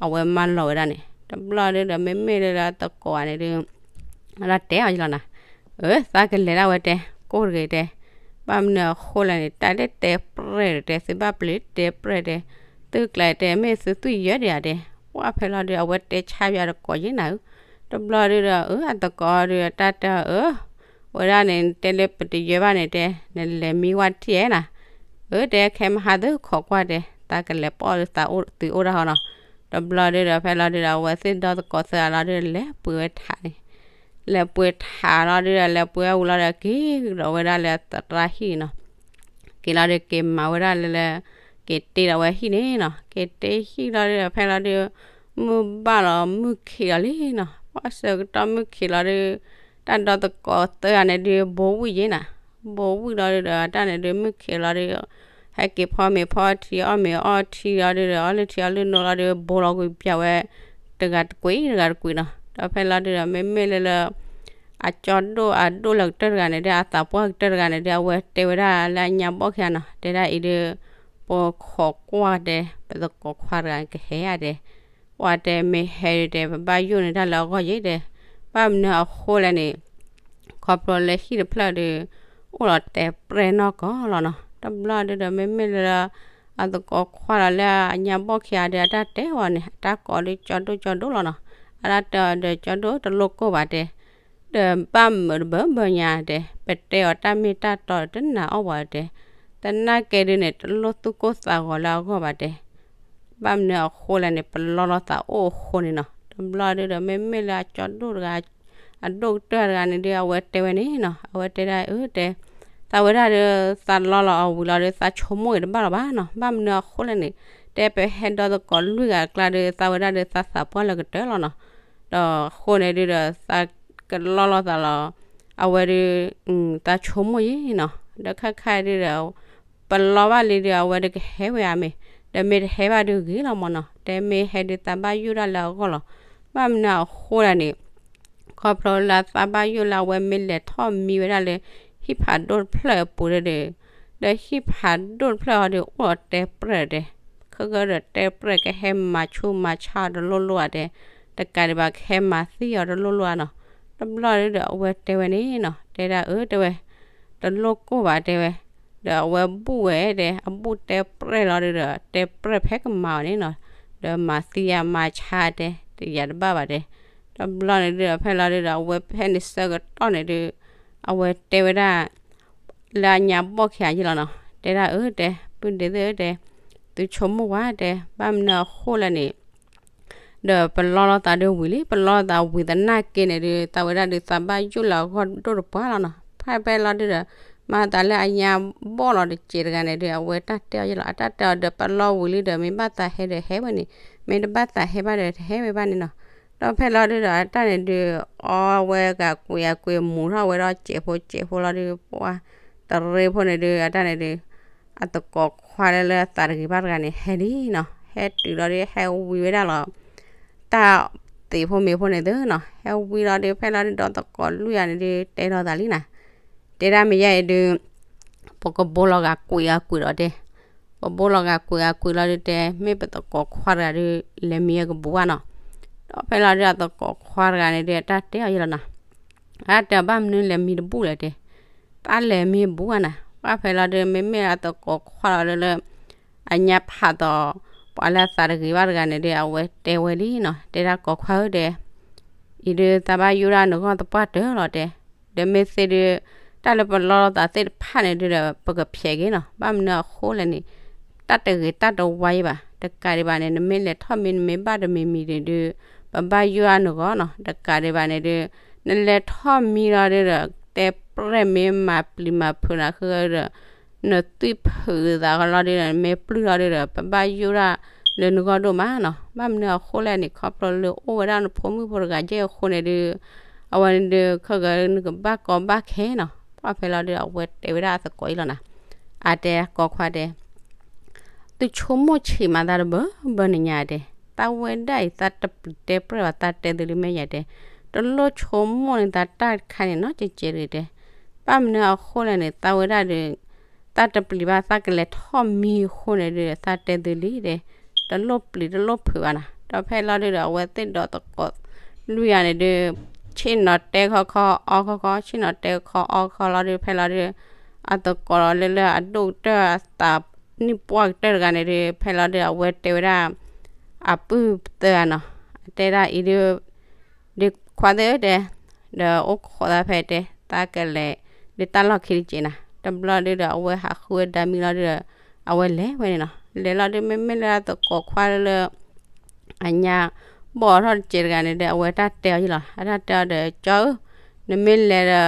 အဝဲမၢလီၤဝဲဒၣ်န့ၣ် တဘျီဒုဒီး မ့မ့ၢ်လၢလၢအသကိးဂၤန့ၣ်ဒုး အတၢ်တဲအီၤယလီၤနီၤ, အၢ သးကလဲၤဒၣ်ဝဲတဲ ကိၢ်တဂ့ၤတဲ, ဘၣ်မနုၤအဃိလဲၣ်န့ၣ် တၢ်လၢတဲပြဲၢ်တဲ သုဘၣ်ပျံၤတဲပြဲၢ်တဲ, သုကျဲတဲ မ့ၢ်သုသွံၣ်ယဲၢ်ဒံးဧါတဲ, ပှၢ်ဖဲလီၤဒုး အဝဲတဲဆါပယီၤတကိးယဲၢ်နၤဧၢ, တဘျီဒုဒီး အၢ အသကိးဒုး အတၢ်တဲအၢ ဝဲဒၣ်န့ၣ် တဲလၢပတယၢဘၣ်န့ၣ်တဲ နလဲၤမံဝဲတထံၣ်ဧါနၤ, အၢ တဲခဲမဟါသုခိးကွၢ်တဲ သးကလဲၤပီၣ်လၢသးအိၣ်သုအိၣ်တၢ်ဟီနီၤ, တဘျီဒုဒီး ဖဲလီၤဒုဒီး အဝဲသ့ၣ်ဒီသကိးသၢဂၤလီၤဒုဒီး လဲၤပှ့ၤဝဲထးန့ၣ် လဲၤပှ့ၤထးလီၤဒုဒီး လဲၤပှ့ၤဝဲဝံၤလီၤဒီး က့ၤကဒီးဝဲဒၣ်လၢသရၣ်ဟံၣ်နီၤ, က့ၤလီၤဒုး က့ၤမၤဝဲဒၣ်လၢလၢ က့ၤတ့ဒီးဝဲဟံၣ်န့ၣ်နီၤ, က့ၤတ့ဟံၣ်လီၤဒုဒီး ဖဲလီၤဒု မုၢ်ဘၣ်လီၤမုၢ်ခံးလီၤလံနီၤ, ပှၢ်ဆၢကတီၢ်မုၢ်ခံးလီၤဒုး တၢ်ဒီသကိးသၢဂၤန့ၣ်ဒုး ဘိဝံၣ်ယဲၢ်နၤ, ဘိဝံၣ်လီၤဒုဒီး တၢ်န့ၣ်ဒုး မုၢ်ခံးလီၤဒုး ဟဲက့ၤဖီမ့ၤဖီထံ အီၣ်မ့ၤအီထံလီၤဒုဒီး အီၣ်လၢထံအီၣ်လၢနိလီၤဒုး ဘိလီၤကွံာ်ပၠးဝဲ တဂၤတကွံာ် တဂၤတကွံာ်နီၤ, ဒီးဖဲလီၤဒုဒီး မ့မ့ၢ်လၢလၢ အကၠီဒိၣ်အဒိၣ်လၢကတၢၢ်တဂၤန့ၣ်ဒုး အသးပှၢ်ကတၢၢ်တဂၤန့ၣ်ဒုး အဝဲတဲဝဲဒၣ်လၢအညါဘီၣ်ခံဂၤနီၤ, တဲဒၣ်အံၤဒုး ပခိးကွၢ်တဲ ပသကိးခွါတဂၤကဟဲဧါတဲ, ပှၢ်တဲမ့ၢ်ဟဲဒုးတဲ ပဘၣ်ယိၣ်န့ၢ်တၢ်လၢအဂီၢ်ယဲၢ်တဲ, ဘၣ်မနုၤအဃိလဲၣ်န့ၣ် ခီဖျိလၢဟံၣ်တဖျၢၣ်ဒုး အိၣ်လီၤတဲပြဲၢ်နီၢ်ကီၢ်လီၤနီၤ, တဘျီဒုဒီး မ့မ့ၢ်လၢ အသကိးခွါလီၤလၢအညါဘီၣ်ခံဂၤဒုး အတၢ်တဲအီၤန့ၣ် အတၢ်ကိးဒုးကၠီဒိၣ်ကၠီဒိၣ်လီၤနီၤ, အတၢ်တဲအီၤဒီး ကၠီဒိၣ်တလိၣ်ကိၢ်ဘၣ်တဲ ဒီးဘၣ်မုာ်တဘၢဘၢညါတဲ ပတဲအီၤတၢ်မ့ၢ်တၢ်တီတနၢ်အီၣ်ဘၣ်တဲ, သနာ်က့ဒုန့ၣ် တလိၣ်သူၣ်ကိၢ်သးဂီၤလၢအဂီၢ်ဘၣ်တဲ, ဘၣ်မနုၤအဃိလဲၣ်န့ၣ် ပလီလီၤသးအိၣ်အဃိန့ၣ်နီၤ, တဘျီဒုဒီး မ့မ့ၢ်လၢအကၠီဒိၣ်တဂၤ အဒိၣ်ကတၢၢ်တဂၤန့ၣ်ဒုး အဝဲတဲဝဲန့ၣ်နီၤ, အဝဲတဲဒၣ်အၢတဲ သးဝဲဒၣ်ဒီး သးလီလီၤအီၤဝံၤလီၤဒီး သးဆိကမိၣ်အံၤတဘၣ်လီၤဘၣ်နီၤ, ဘၣ်မနုၤအဃိလဲၣ်န့ၣ် တဲပဟဲဒီသကိးလွံၢ်ဂၤအကျါဒီး သးဝဲဒၣ်ဒီးသးသးပှၢ်လၢကတၢၢ်လီၤနီၤ, ဒီးအဃိန့ၣ်ဒုဒီး သးကလီလီၤသးလီၤ, အဝဲဒု သးဆိကမိၣ်ယဲၢ်နီၤ, ဒီးခါခါဒုဒီး ပလီဘၣ်လံဒီး အဝဲဒုကဟဲဝဲဧါမ့ၢ်, ဒီးမ့ၢ်တဟဲဘၣ်ဒုဂ့ၤလီၤမ့ၢ်နီၤ, တဲမ့ၢ်ဟဲဒုသးဘၣ်ယိၣ်ဒၣ်လၢအဂီၢ်လီၤ, ဘၣ်မနုၤအဃိလဲၣ်န့ၣ် ခီဖျိလၢသးဘၣ်ယိၣ်လၢအဝဲမ့ၢ်လဲၤထီၣ်မံဝဲဒၣ်လၢ ဟံၣ်ဖးဒိၣ်တဖျၢၣ်အပူၤဒီး ဒီးဟံၣ်ဖးဒိၣ်တဖျၢၣ်ဟီဒုးအိၣ်ဒီးတဲပြဲၢ်တဲ, ခဲကဒီးတဲပြဲၢ်ကဟဲမၤဆူၣ်မၤဆါအီၤတလိၣ်လိၣ်ဧါတဲ, တကးဒံးဘၣ်ကဟဲမၤသံအီၤတလိၣ်လိၣ်ဧါနီၤ, တဘျီဒုဒီးအဝဲတဲဝဲန့ၣ်နီၤ, တဲဒၣ်အၢတဲဝဲ တလိၣ်ကိၢ်ဘၣ်တဲဝဲ, ဒီးအဝဲဘူၣ်ဝဲတဲ အဘူၣ်တဲပြဲၢ်လီၤဒုဒီး တဲပြဲၢ်ဖဲကမၤအီၤန့ၣ်နီၤ, ဒီးမၤသံယၤမၤဆါတဲ တယၤတဘၣ်ဘၣ်တဲ, တဘျီန့ၣ်ဒုဒီး ဖဲလီၤဒုဒီး အဝဲဖဲန့ၣ်ဆၢကတီၢ်န့ၣ်ဒု အဝဲတဲဝဲဒၣ် လၢအညါဘီၣ်ခံဂၤယဲၢ်လီၤနီၤ, တဲဒၣ်အၢတဲ ပုၢ်ဒ့သ့ၣ်ဧၢတဲ, သုဆိကမိၣ်ဝဲတဲ ဘၣ်မနုၤအဃိလဲၣ်န့ၣ် ဒီးပလီလီၤသးဒုဝံၤလံ, ပလီလီၤသးဝံၤသနာ်က့န့ၣ်ဒု သးဝဲဒၣ်ဒုသးဘၣ်ယိၣ်လၢအဂီၢ်ဒိၣ်တပှၢ်လီၤနီၤ, ဖဲဖဲလီၤဒုဒီး မၤသးလၢအညါဘီၣ်လီၤတစဲးတဂၤန့ၣ်ဒု အဝဲတၢ်တဲအီၤယဲၢ်လီၤ, အတၢ်တဲအီၤဒီး ပလီဝံၤလံဒီး မ့ၢ်ဘၣ်သးဟဲဒီးဟဲဝဲန့ၣ်, မ့ၢ်တဘၣ်သးဟဲဘၣ်ဒီးတဟဲဝဲဘၣ်န့ၣ်နီၤ, ဒီးဖဲလီၤဒုဒီး အတၢ်န့ၣ်ဒု အီဝဲဂၤကွံာ်အကွံာ်မူၤထီၣ်ဝဲဒီးစဲးဖိစဲးဖိလီၤဒု ပှၤတရ့ဖိန့ၣ်ဒု အတၢ်န့ၣ်ဒု အသကိးခွါလၢလၢအသးတဂ့ၤဘၣ်တဂၤန့ၣ် ဟဲလံနီၤ, ဟဲတုၤလီၤဒု ဟဲဝံဝဲဒၣ်လီၤ တၢ်သ့ၣ်ဖိမ့ၤဖိန့ၣ်သုနီၤ, ဟဲဝံလီၤဒု ဖဲလီၤဒုဒီးသကိးလွံၢ်ဂၤန့ၣ်ဒု တဲလီၤသးလံနီၤ, တဲဒၣ်မ့ၢ်ယဲအံၤဒု ပကဘိလီၤဂာ်ကွံာ်ဂာ်ကွံာ်ဒီးတဲ, ပဘိလီၤဂာ်ကွံာ်ဂာ်ကွံာ်လီၤဒုတဲ မ့ၢ်ပသကိးခွါတဂၤဒု လဲၤမံအကဘူးဘၣ်နီၤ, ဒီးဖဲလီၤဒုအသကိးခွါတဂၤန့ၣ်ဒု အတၢ်တဲအီၤယဲၢ်လီၤနီၤ အတၢ်တဲအီၤ ဘၣ်မနုၤလဲၤမံတဘူၣ်လဲၣ်တဲ, တၢ်လဲၤမံဘူၣ်ဧါနၤ, ပှၢ်ဖဲလီၤဒုး မ့မ့ၢ်လၢအသကိးခွါလီၤလၢလၢ အညါဖးသိး ပှၤလၢအသးတဂ့ၤဘၣ်တဂၤန့ၣ်ဒုး အဝဲတဲဝဲလံနီၤ, တဲဒၣ်ကိးခွါဧၢတဲ, အံၤဒုးသးဘၣ်ယိၣ်ဒၣ်နဂီၢ်သပှၢ်တၢၢ်လီၤတဲ, ဒီးမ့ၢ်သ့ဒုး တၢ်လၢပလီလိာ်သးသ့ၣ်တဖၣ်န့ၣ်ဒုးဒီး ပကဖျဲးက့ၤနီၤ, ဘၣ်မနုၤအဃိလဲၣ်န့ၣ် တၢ်တဂ့ၤတၢ်တဝါယံၤဘၣ်, တကးဒံးဘၣ်န့ၣ် နမ့ၢ်လဲၤထီၣ်မံ နမ့ၢ်ဘၣ်တမံၤမံၤန့ၣ်ဒုး ပဘၣ်ယိၣ်ဒၣ်နဂီၢ်နီၤ, တကးဒံးဘၣ်န့ၣ်ဒုး နလဲၤထီၣ်မံလီၤဒုးဒီး တဲပြဲၢ်မ့ၢ်မၤပျံၤမၤဖုးနၤဃုဒီး နသွံၣ်ဖုးသးဃီလီၤဒုးဒီး နမ့ၢ်ပျုၢ်လီၤဒုးဒီး ပဘၣ်ယိၣ်ဒၣ်လၢနဂီၢ်ဒိၣ်မးနီၤ, ဘၣ်မနုၤအဃိလဲၣ်န့ၣ် ခီဖျိလၢအိၣ်ဝဲဒၣ်နဖိမုၣ်ဖိတဂၤကဲအဃိန့ၣ်ဒုး အဝဲန့ၣ်ဒုး ခဲကနကဘၣ်ကီဘၣ်ခဲနီၤ, ပှၢ်ဖဲလီၤဒုး အဝဲတဲဝဲဒၣ်အသကိးအံၤလီၤနၤ, အတဲကိးခွါတဲ သုဆိကမိၣ်ဆံးမးသးတဘၢဘၢန့ၣ်ညါတဲ, သးဝဲဒၣ်အံၤ သးတပျံၤတဲပြဲၢ်ဘၣ် သးတဲသုလံမ့ၢ်ယါတဲ, တလိၣ်ဆိကမိၣ်န့ၣ်သးတၢ်တခါန့ၣ်နီတကဲးတဂ့ၤတဲ, ဘၣ်မနုၤအဃိလဲၣ်န့ၣ် သးဝဲဒၣ်ဒီး သးတပျံၤဘၣ် သးကလဲၤထီၣ်မံအဃိန့ၣ်ဒီး သးတဲသုလံတဲ, တလိၣ်ပျံၤတလိၣ်ဖုးဘၣ်နၤ, ဒီးဖဲလီၤဒုးဒီး အဝဲသ့ၣ်ဒီးသကိးလွံၢ်ဂၤန့ၣ်ဒုး ဆ့ၣ်နီၤတဲခီခီအီခီခီ ဆ့ၣ်နီၤတဲခီအီခီလီၤဒုး ဖဲလီၤဒုး အသကိးလီၤလၢလၢအဒိၣ်ကတၢၢ်အသးနံၣ်ပှၢ်ကတၢၢ်တဂၤန့ၣ်ဒုး ဖဲလီၤဒုး အဝဲတဲဝဲဒၣ် အပုၢ်သၢဂၤနီၤ, အတဲဒၣ်အံၤဒုး ဒုးခွါသ့ၣ်ဧၢတဲ, ဒီးအိၣ်ခိးသးဖဲတဲ သးကလဲၤ ဒုးတၢ်လီၢ်ခံတက့ၢ်နၤ, တဘျီဒုးဒီး အဝဲဟးဃုဝဲဒၣ်မံလီၤဒုးဒီး အဝဲလဲၤဝဲန့ၣ်နီၤ, လဲၤလီၤဒုး မ့မ့ၢ်လၢအသကိးခွါလၢလၢ အညါဘီၣ်ထီၣ်တကဲးတဂၤန့ၣ်ဒီး အဝဲတၢ်တဲအီၤယံၤလီၤ, အတၢ်တဲအီၤဒီး ကၠီဧၢ, နမ့ၢ်လဲၤ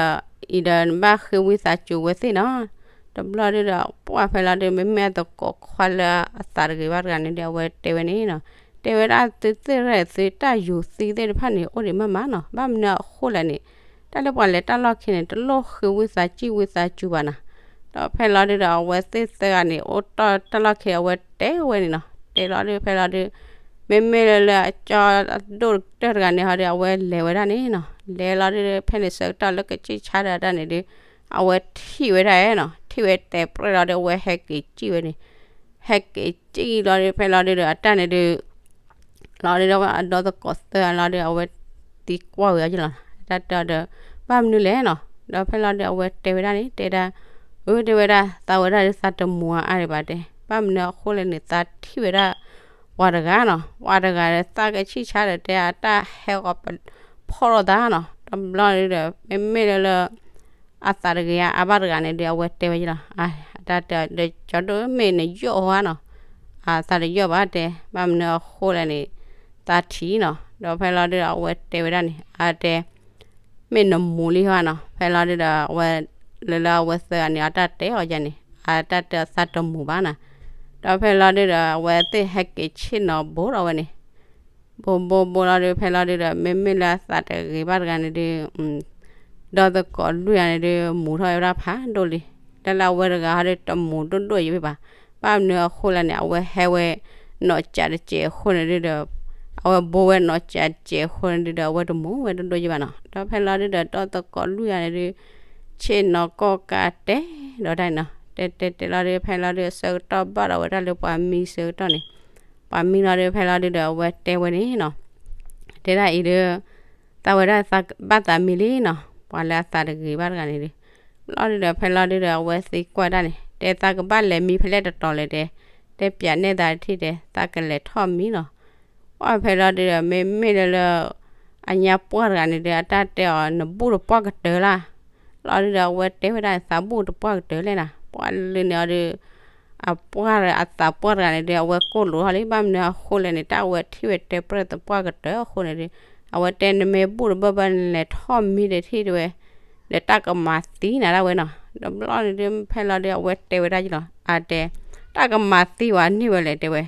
ဒီး အံၤဒီးနဘၣ်ဃ့ဝံသးစူၤဝဲသ့ၣ်နီၤ, တဘျီဒုးဒီး ပှၢ်ဖဲလီၤဒုး မ့မ့ၢ်အသကိးခွါလၢအသးတဂ့ၤဘၣ်တဂၤန့ၣ်ဒီး အဝဲတဲဝဲန့ၣ်နီၤ, တဲဝဲဒၣ်သုသ့ၣ်ရဲၣ်သုတၢ်ယူၤသံသ့ၣ်တဖၣ်န့ၣ် အိၣ်ဒံးမးမးနီၤ, ဘၣ်မနုၤအဃိလဲၣ်န့ၣ် တၢ်လၢပှၤလဲၤတၢ်လီၢ်ခံန့ၣ် တလိၣ်ဃ့ဝံသးစူၤဝံသးစူၤဘၣ်နၤ, ဒီးဖဲလီၤဒုးဒီး အဝဲသ့ၣ်သၢဂၤန့ၣ် အိၣ်တီၢ်တၢ်လီၢ်ခံ အဝဲတဲဝဲန့ၣ်နီၤ, တဲလီၤဒုး ဖဲလီၤဒုး မ့မ့ၢ်လၢလၢအကၠီအဒိၣ်ကတၢၢ်တဂၤန့ၣ်ဟီဒုး အဝဲလဲၤဝဲဒၣ်န့ၣ်နီၤ, လဲၤလီၤဒုး ဖဲန့ၣ်ဆၢကတီၢ်လၢကစံၣ်ဆါဒီးတၢ်န့ၣ်ဒုး အဝဲထံၣ်ဝဲဒၣ်နီၤ, ထံၣ်ဝဲတဲပြဲၢ်လီၤဒုး အဝဲဟဲက့ၤစံၣ်ဝဲန့ၣ်, ဟဲက့ၤစံၣ်လီၤဒုး ဖဲလီၤဒုးဒီး အတၢ်န့ၣ်ဒုး လီၤဒုးဒီး အဒီသကိးသၢဂၤလီၤဒုး အဝဲသံကွၢ်ဝဲအီၤယံၤလီၤ, တၢ်တဲအီၤဒီး ဘၣ်မနုၤလဲၣ်နီၤ, ဒီးဖဲလီၤဒုး အဝဲတဲဝဲဒၣ်န့ၣ် တဲဒၣ် အၢ တဲဝဲဒၣ် သးဝဲဒၣ်ဒုး သးတမူၤအါဒံးဘၣ်တဲ, ဘၣ်မနုၤအဃိလဲၣ်န့ၣ် သးထံၣ်ဝဲဒၣ် ပှၤတဂၤနီၤ, ပှၤတဂၤဒီး သးကဆံၣ်ဆါဒီးတဲ အတၢ်ဟဲအီၤဖီၣ်လိာ်သးနီၤ, တဘျီဒုးဒီး မ့မ့ၢ်လၢလၢ အသးတဂ့ၤအါဘၣ်တဂၤန့ၣ်ဒီး အဝဲတဲဝဲယံၤလီၤ, အတၢ်တဲအီၤဒီး ကၠီဒိၣ် မ့ၢ်နယီၣ်ဧါနီၤ, အသးတယီၣ်ဘၣ်တဲ, ဘၣ်မနုၤအဃိလဲၣ်န့ၣ် သးထံၣ်နီၤ, ဒီးဖဲလီၤဒုးဒီး အဝဲတဲဝဲဒၣ်န့ၣ် အတဲ မ့ၢ်နမူၤလံဧါနီၤ, ဖဲလီၤဒုးဒီး အဝဲ လၢလၢအဝဲသၢဂၤန့ၣ် အတၢ်တဲအီၤယါန့ၣ် အတၢ်တဲအီၤသးတမူၤဘၣ်နီၤ, ဒီးဖဲလီၤဒုးဒီး အဝဲသ့ၣ်ဟဲက့ၤဆ့ၣ်နီၤဘိးထီၣ်ဝဲန့ၣ် ဘိးဘိးဘိးလီၤဒုး ဖဲလီၤဒုးဒီး မ့မ့ၢ်လၢအသးတဂ့ၤဘၣ်တဂၤန့ၣ်ဒုး ဒီသကိးလွံၢ်ဂၤန့ၣ်ဒုး မူၤထီၣ်ဝဲဒၣ်ဖးဒိၣ်လံ, တၢ်လၢအဝဲတဂၤဟီဒုး တမူၤဒိၣ်ဒိၣ်ယံၤဘၣ်, ဘၣ်မနုၤအဃိလဲၣ်န့ၣ် အဝဲဟဲဝဲနီၢ်ကၠးတစဲးအဃိန့ၣ်ဒုးဒီး အဝဲဘိးဝဲနီၢ်ကၠးတစဲးအဃိန့ၣ်ဒုးဒီး အဝဲတမူၤဝဲဒိၣ်ဒိၣ်ယံၤဘၣ်နီၤ, ဒီးဖဲလီၤဒုးဒီး ဒီသကိးလွံၢ်ဂၤန့ၣ်ဒုး ဆ့ၣ်နီၤကီၢ်ကးတဲဒီးတၢ်န့ၣ်နီၤ, တဲတဲတဲလီၤဒုး ဖဲလီၤဒုး ဆၢကတီၢ်ဘၣ်ဒီးဝဲဒၣ်လၢပှၤမံဆၢကတီၢ်န့ၣ် ပှၤမံလီၤဒုး ဖဲလီၤဒုးဒီး အဝဲတဲဝဲန့ၣ်နီၤ, တဲဒၣ်အံၤဒုး သးဝဲဒၣ်သးဘၣ်သးမံလံနီၤ, ပှၤလၢအသးတဂ့ၤဘၣ်တဂၤန့ၣ်ဒုး လီၤဒုးဒီး ဖဲလီၤဒုးဒီး အဝဲသံကွၢ်ဒၣ်န့ၣ် တဲသးကဘၣ်လဲၤမံဖဲလဲၣ်တတီၤလဲၣ်တဲ, တဲပၠးနဲၣ်သးတထံၣ်တဲ သးကလဲၤထီၣ်မံလီၤ, ပှၢ်ဖဲလီၤဒုးဒီး မ့မ့ၢ်လၢလၢ အညါပှၢ်တဂၤန့ၣ်ဒုး အတၢ်တဲအီၤ နဘူၣ်တပှၢ်ကတၢၢ်လၢ်, လီၤဒုးဒီး အဝဲတဲဝဲဒၣ် သးဘူၣ်တပှၢ်ကတၢၢ်လဲၣ်နၤ, ပှၢ်လၢန့ၣ်အီၤဒုး အပှၢ်အသးပှၢ်တဂၤန့ၣ်ဒုး အဝဲကိၢ်လိာ်ထီၣ်လံ, ဘၣ်မနုၤအဃိလဲၣ်န့ၣ် တၢ်အဝဲထံၣ်ဝဲတဲပြဲၢ်သပှၢ်ကတၢၢ်အဃိန့ၣ်ဒုး အဝဲတဲ နမ့ၢ်ဘူၣ်တဘၢဘၢန့ၣ် လဲၤထီၣ်မံဒၣ်ထံၣ်တဲဝဲ, ဒီးတၢ်ကမၤသံနၤဒၣ်ဝဲနီၤ, တဘျီန့ၣ်ဒုး ဖဲလီၤဒုး အဝဲတဲဝဲဒၣ်ယလီၤ, အတဲ တၢ်ကမၤသံဝဲန့ၢ်ဝဲလဲၣ်တဲဝဲ,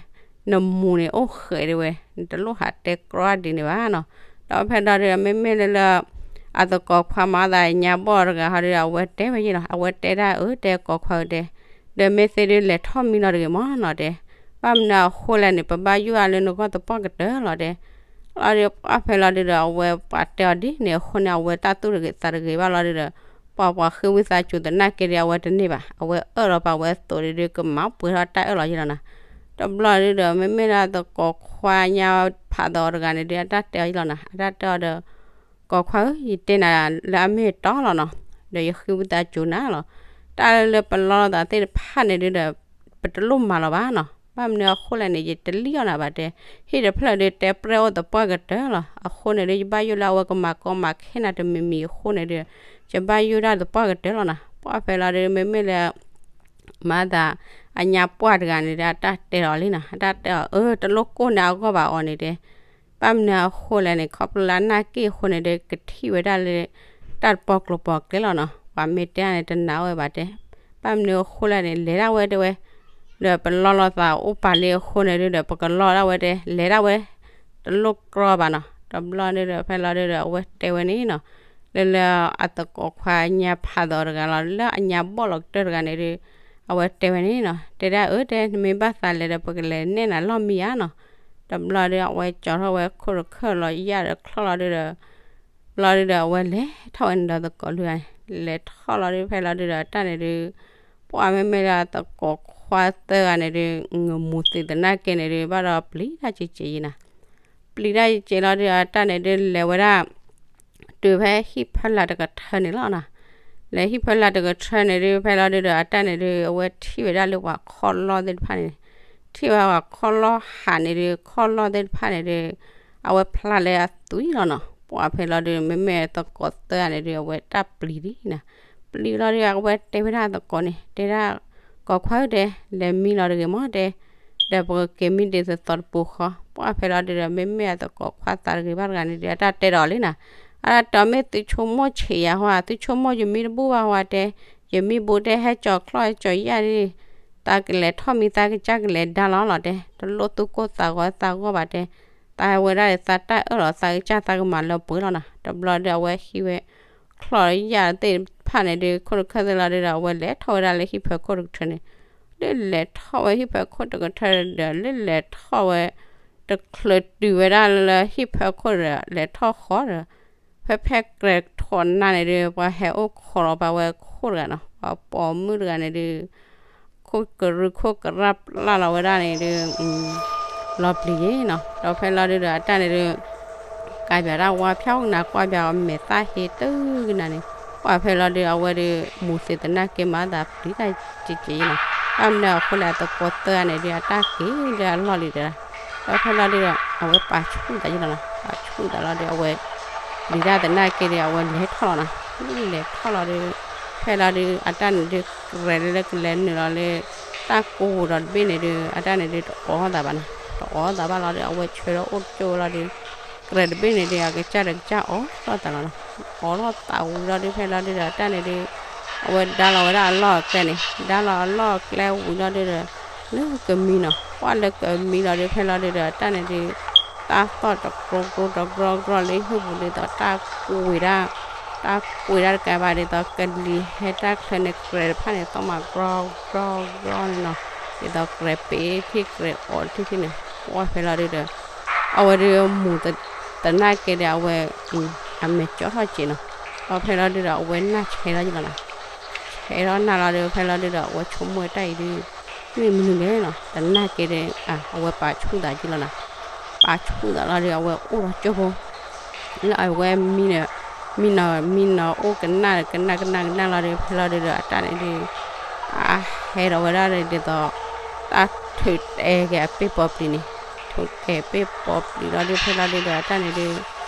နမူၤန့ၣ်အိၣ်ဃဲးတဲဝဲ, နတလိၣ်ဟးတဲကြီဒ်န့ၣ်ဘၣ်နီၤ, ဒီးဖဲလီၤဒုးဒီး မ့မ့ၢ်လၢလၢ အသကိးခွါမၤအသးညါဘီၣ်တဂၤဟီဒုး အဝဲတဲဝဲယလီၤ, အဝဲတဲဒၣ်အၢ တဲကိးခွါဧၢတဲ, ဒီးမ့ၢ်သ့ဒုးလဲၤထီၣ်မံလီၤတဂ့ၤမးနီၤတဲ, ဘၣ်မနုၤအဃိလဲၣ်န့ၣ် ပဘၣ်ယိၣ်အါလၢနဂီၢ်သပှၢ်ကတၢၢ်လီၤတဲ, လီၤဒုး ပှၢ်ဖဲလီၤဒုးဒီး အဝဲပှၤတဲအီၤဒ်န့ၣ်အဃိန့ၣ် အဝဲတၢ်သူၣ်တဂ့ၤသးတဂ့ၤဘၣ်လီၤဒုးဒီး ပှၤပှၤဃ့ဝံသးစူၤသနာ်က့ဒီး အဝဲတန့ၢ်ဘၣ်, အဝဲအၢၣ်လီၤပာ်ဝဲသိးဒုးဒုး ကမၤပှဲၤထီၣ်တၢ်အၢၣ်လီၤယလီၤနၤ, တဘျီဒုးဒီး မ့မ့ၢ်လၢအသကိးခွါညါဖးသိးတဂၤန့ၣ်ဒုး အတၢ်တဲအီၤယလီၤနၤ, အတၢ်တဲအီၤဒီး ကိးခွါဧၢ, ယတဲနၤလၢအမ့ၢ်တီလီၤနီၤ, ဒီးယဃ့ဝံသးစူၤနၤလီၤ. တၢ်လၢပလီလိာ်သးသ့ၣ်တဖၣ်န့ၣ်ဒုဒီး ပတလိၣ်မၤလီၤဘၣ်နီၤ. ဘၣ်မနုၤအဃိလဲၣ်န့ၣ် ယတလံၣ်အီၣ်နၤဘၣ်တဲ, ဟံၣ်တဖျၢၣ်ဒု တဲပြဲၢ်အိၣ်သပှၢ်ကတၢၢ်လီၤ. အဃိန့ၣ်ဒု ယဘၣ်ယိၣ်လၢအဝဲကမၤကီမၤခဲနၤတမံၤမံၤအဃိန့ၣ်ဒု ယဘၣ်ယိၣ်ဒၣ်သပှၢ်ကတၢၢ်လီၤနီၤ. ပှၢ်ဖဲလီၤဒု မ့မ့ၢ်လၢ မၤသး အညါပှၢ်တဂၤန့ၣ်ဒီး အတၢ်တဲဒီးလံနီၤ, အတၢ်တဲအီၤ အၢ တလိၣ်ကိၢ်န့ၢ်အဂီၢ်ဘၣ်အီၤန့ၣ်တဲ. ဘၣ်မနုၤအဃိလဲၣ်န့ၣ် ခီဖျိလၢအနၢ်က့ၣ်အဃိန့ၣ်ဒီး ကထံၣ်ဝဲဒၣ်လၢ တၢ်တပီကျိၤပီကျဲလီၤနီၤ. ပှၤမ့ၢ်တဲန့ၣ် တနာ်ဝဲဘၣ်တဲ. ဘၣ်မနုၤအဃိလဲၣ်န့ၣ် လဲၤဒၣ်ဝဲတဲဝဲ, ဒီးပလီလိာ်သးအိၣ်ပာ်လံအဃိန့ၣ်ဒုဒီး ပကလီဒၣ်ဝဲတဲ, လဲၤဒၣ်ဝဲ တလိၣ်ကြီဘၣ်နီၤ. တဘျီဒုဒီး ဖဲလီၤဒုဒီး အဝဲတဲဝဲန့ၣ်နီၤ, လၢလၢအသကိးခွါညါဖးသီတဂၤလီၤ, လၢအညါဘီၣ်လီၤကတၢၢ်တဂၤန့ၣ်ဒု အဝဲတဲဝဲန့ၣ်နီၤ, တဲဒၣ်အၢတဲ နမ့ၢ်ဘၣ်သးလဲၤဒီး ပကလဲၤနဲၣ်နၤလီၢ်မံယါနီၤ. တဘျီဒု အဝဲကၠီထီၣ်ဝဲခိၣ်တခၢၣ်လီၤ ယၣ်ဒီးချီၣ်လီၤဒုဒီး ဘျီဒုဒီး အဝဲလဲၤထီၣ်ဝဲန့ၣ်ဒီးသကိးလွံၢ်ဂၤန့ၣ် လဲၤထီၣ်လီၤဒု ဖဲလီၤဒုဒီး အတၢ်န့ၣ်ဒု ပှၢ်မ့မ့ၢ်လၢသကိးခွါသၢဂၤန့ၣ်ဒု ငမူၤသ့ၣ်သနာ်က့န့ၣ်ဒု ဘၣ်ဒီးပျံၤတၢ်က့ၤက့ၤယံၤနီၤ. ပျံၤတၢ်က့ၤက့ၤလီၤဒု အတၢ်န့ၣ်ဒု လဲၤဝဲဒၣ် တုၤဖဲဟံၣ်ဖၢလာ်တကထၢန့ၣ်လီၤနီၤ. လဲၤဟံၣ်ဖၢလာ်တကထၢန့ၣ်ဒု ဖဲလီၤဒုဒီး အတၢ်န့ၣ်ဒု အဝဲထံၣ်ဝဲဒၣ်လၢပှၤခီၣ်လီၢ်သ့ၣ်တဖၣ်န့ၣ်, ထံၣ်ဝဲပှၤခီၣ်လီၢ်ဟးန့ၣ်ဒု ခီၣ်လီၢ်သ့ၣ်တဖၣ်န့ၣ်ဒု အဝဲဖျါလၢအသွံၣ်လီၤနီၤ. ပှၢ်ဖဲလီၤဒု မ့မ့ၢ်သကိးသၢဂၤန့ၣ်ဒု အဝဲတၢ်ပျံၤလံနီၤ. ပျံၤလီၤဒု အဝဲတဲဝဲဒၣ်သကိးန့ၣ် တဲဒၣ် ကိးခွါဧၢတဲ လဲၤမံလီၤတဂ့ၤမးတဲ, ဒီးပကက့ၤမံဒ်သိးသိးတပူၤဃီ. ပှၢ်ဖဲလီၤဒုဒီး မ့မ့ၢ်အသကိးခွါသၢဂၤတဂ့ၤဘၣ်တဂၤန့ၣ်ဒု အတၢ်တဲဒီးလံနီၤ, အတၢ်တဲအီၤမ့ၢ်သုဆိကမိၣ်ဆံးယၤဟီဧါ, သုဆိကမိၣ်ယမံတဘူၣ်ဘၣ်ဟီဧါတဲ, ယမံဘူးတဲ ဟဲကၠီၤချီၣ်ဟဲကၠီၤယၣ်ဒ် သးကလဲၤထီၣ်မံ သးကစၢ်ကလဲၤဒါလီၤလီၤတဲ, တလိၣ်သုကိၢ်သးဂီၤသးဂီၢ်ဘၣ်တဲ, သးဝဲဒၣ်ဒီးသးတၢ်အၢၣ်လီၤ သးကစၢ်သးကမၤလၢပှဲၤလီၤနီၤ. တဘျီဒု အဝဲဟံးဝဲ ချီၣ်ယၣ်သ့ၣ်တဖၣ်န့ၣ်ဒု ခိၣ်တခၢၣ်သ့ၣ်လီၤဒုဒီး အဝဲလဲၤထီၣ်ဝဲဒၣ်လၢဟံၣ်ဖၢခိၣ်တကထၢန့ၣ်, လၢလဲၤထီၣ်ဝဲဟံၣ်ဖၢခိၣ်တကထၢဒီး လၢလဲၤထီၣ်ဝဲ တချုးတုၤဝဲဒၣ်လၢဟံၣ်ဖၢခိၣ်ဒီး လဲၤထီၣ်ဃီဒီး ဖဲဖဲကြဲၤထီၣ်နၤန့ၣ်ဒု ပှၤဟဲအိၣ်ခိးလီၤပာ်ဝဲခိၣ်တဂၤနီၤ, ပှၤပိာ်မုၣ်တဂၤန့ၣ်ဒု ခိၣ်ကရူၢ်ခိၣ်ကရၢ်ပျၢ်လီၤဝဲဒၣ်န့ၣ်ဒု လီၤပျံၤယ့ၣ်နီၤ. ဒီးဖဲလီၤဒုဒီး အတၢ်န့ၣ်ဒု ကါပၠးတၢ်ဝါဖၠီၣ်နၤ ကွၢ်ပၠးအီၤမဲာ်သၣ်ဟ့တဂၤနၤန့ၣ်, ပှၢ်ဖဲလီၤဒု အဝဲဒု မူၤသ့ၣ်သနာ်က့မၤသးပျံၤတၢ်က့ၤက့ၤယ့ၣ်နီၤ. ဘၣ်မနုၤအဃိလဲၣ် အသကိးသၢဂၤန့ၣ်ဒု အတၢ်က့ၤလၢအလီၢ်လံၤတဂၤ, ဒီးဖဲလီၤဒုဒီး အဝဲပာ်ဆူၣ်သးယ့ၣ်လီၤနီၤ, ပာ်ဆူၣ်သးလီၤဒု အဝဲ ပျံၤတၢ်သနာ်က့ဒီး အဝဲလဲၤထီၣ်လီၤနီၤ, လဲၤထီၣ်လီၤဒု ဖဲလီၤဒု အတၢ်န့ၣ်ဒု ကြဲၤလၢလၢကလဲၤနုာ်လီၤလၢ တၢ်ကိးပူၤဒီးတဘ့ၣ်န့ၣ်ဒု အတၢ်န့ၣ်ဒု တအီၣ်သးဘၣ်နီၤ, တအီၣ်သးဘၣ်လီၤဒု အဝဲဆၢထၢၣ်အိၣ်တကၠိၢ်ဝဲလီၤဒု ကြဲၤတဘ့ၣ်န့ၣ်ဒု အကစၢ်ဒီးကစၢ်အီၣ်ထီၣ်သးလီၤနီၤ, အီၣ်ထီၣ်သးဝံၤလီၤဒု ဖဲလီၤဒုဒီး အတၢ်န့ၣ်ဒု အဝဲဒါလီၤဝဲဒၣ်အလီၢ်အကျဲန့ၣ်, ဒါလီၤအလီၢ်အကျဲဝံၤလီၤဒုဒီး လၢကမံနီၤ, ပှၢ်လၢကမံလီၤဒု ဖဲလီၤဒုဒီး အတၢ်န့ၣ်ဒု တၢ်သီၣ်တကြိကြိတကြိကြိလၢဟံၣ်ပူၤဒ်သိးတၢ်ကွံာ်ဒၣ်, တၢ်ကွံာ်ဒၣ်တကးဘၣ်ဒ်သိးကလံၤဟဲတၢ်ချၢန့ၣ် ကြဲၤတဖၣ်န့ၣ် သီၣ်မၤကြီကြီကြီန့ၣ်နီၤ, ဒ်သိးကြဲၤပ့ၤထံၣ်ကြဲၤအီၤထံၣ်ထံၣ်န့ၣ်, ပှၢ်ဖဲလီၤဒုဒီး အဝဲဒု မူၤသနာ်က့ဒီး အဝဲ အမဲာ်ကၠီထီၣ်က့ၤနီၤ, ဒီးဖဲလီၤဒုဒီး အဝဲနၢ်ဆဲးထီၣ်ယ့ၣ်လီၤနီၤ, ဆဲးထီၣ်နၢ်လီၤဒု ဖဲလီၤဒုဒီး အဝဲဆိကမိၣ်တၢ်အံၤဒု မ့ၢ်မနုၤလဲၣ်နီၤ, သနာ်က့ဒီး အဝဲပာ်ဆူၣ်သးယ့ၣ်လီၤနီၤ, ပာ်ဆူၣ်သးလီၤဒု အဝဲအိၣ်ဒီးကၠိဖိ လၢအဝဲမံနီၤ, မံနီၤ မံနီၤ အိၣ်ကနၣ်ဒီး ကနၣ် ကနၣ် ကနၣ်လီၤဒီး ဖဲလီၤဒုဒီး အတၢ်န့ၣ်ဒု အဟဲဒီးဝဲဒၣ်ဒ်သိး တၢ်ထုးတဲက့ၤအပ့ၢ်ပီၤပျံၤန့ၣ်, ထုးက့ၤပ့ၢ်ပီၤပျံၤလီၤဒု ဖဲလီၤဒုဒီး အတၢ်န့ၣ်ဒု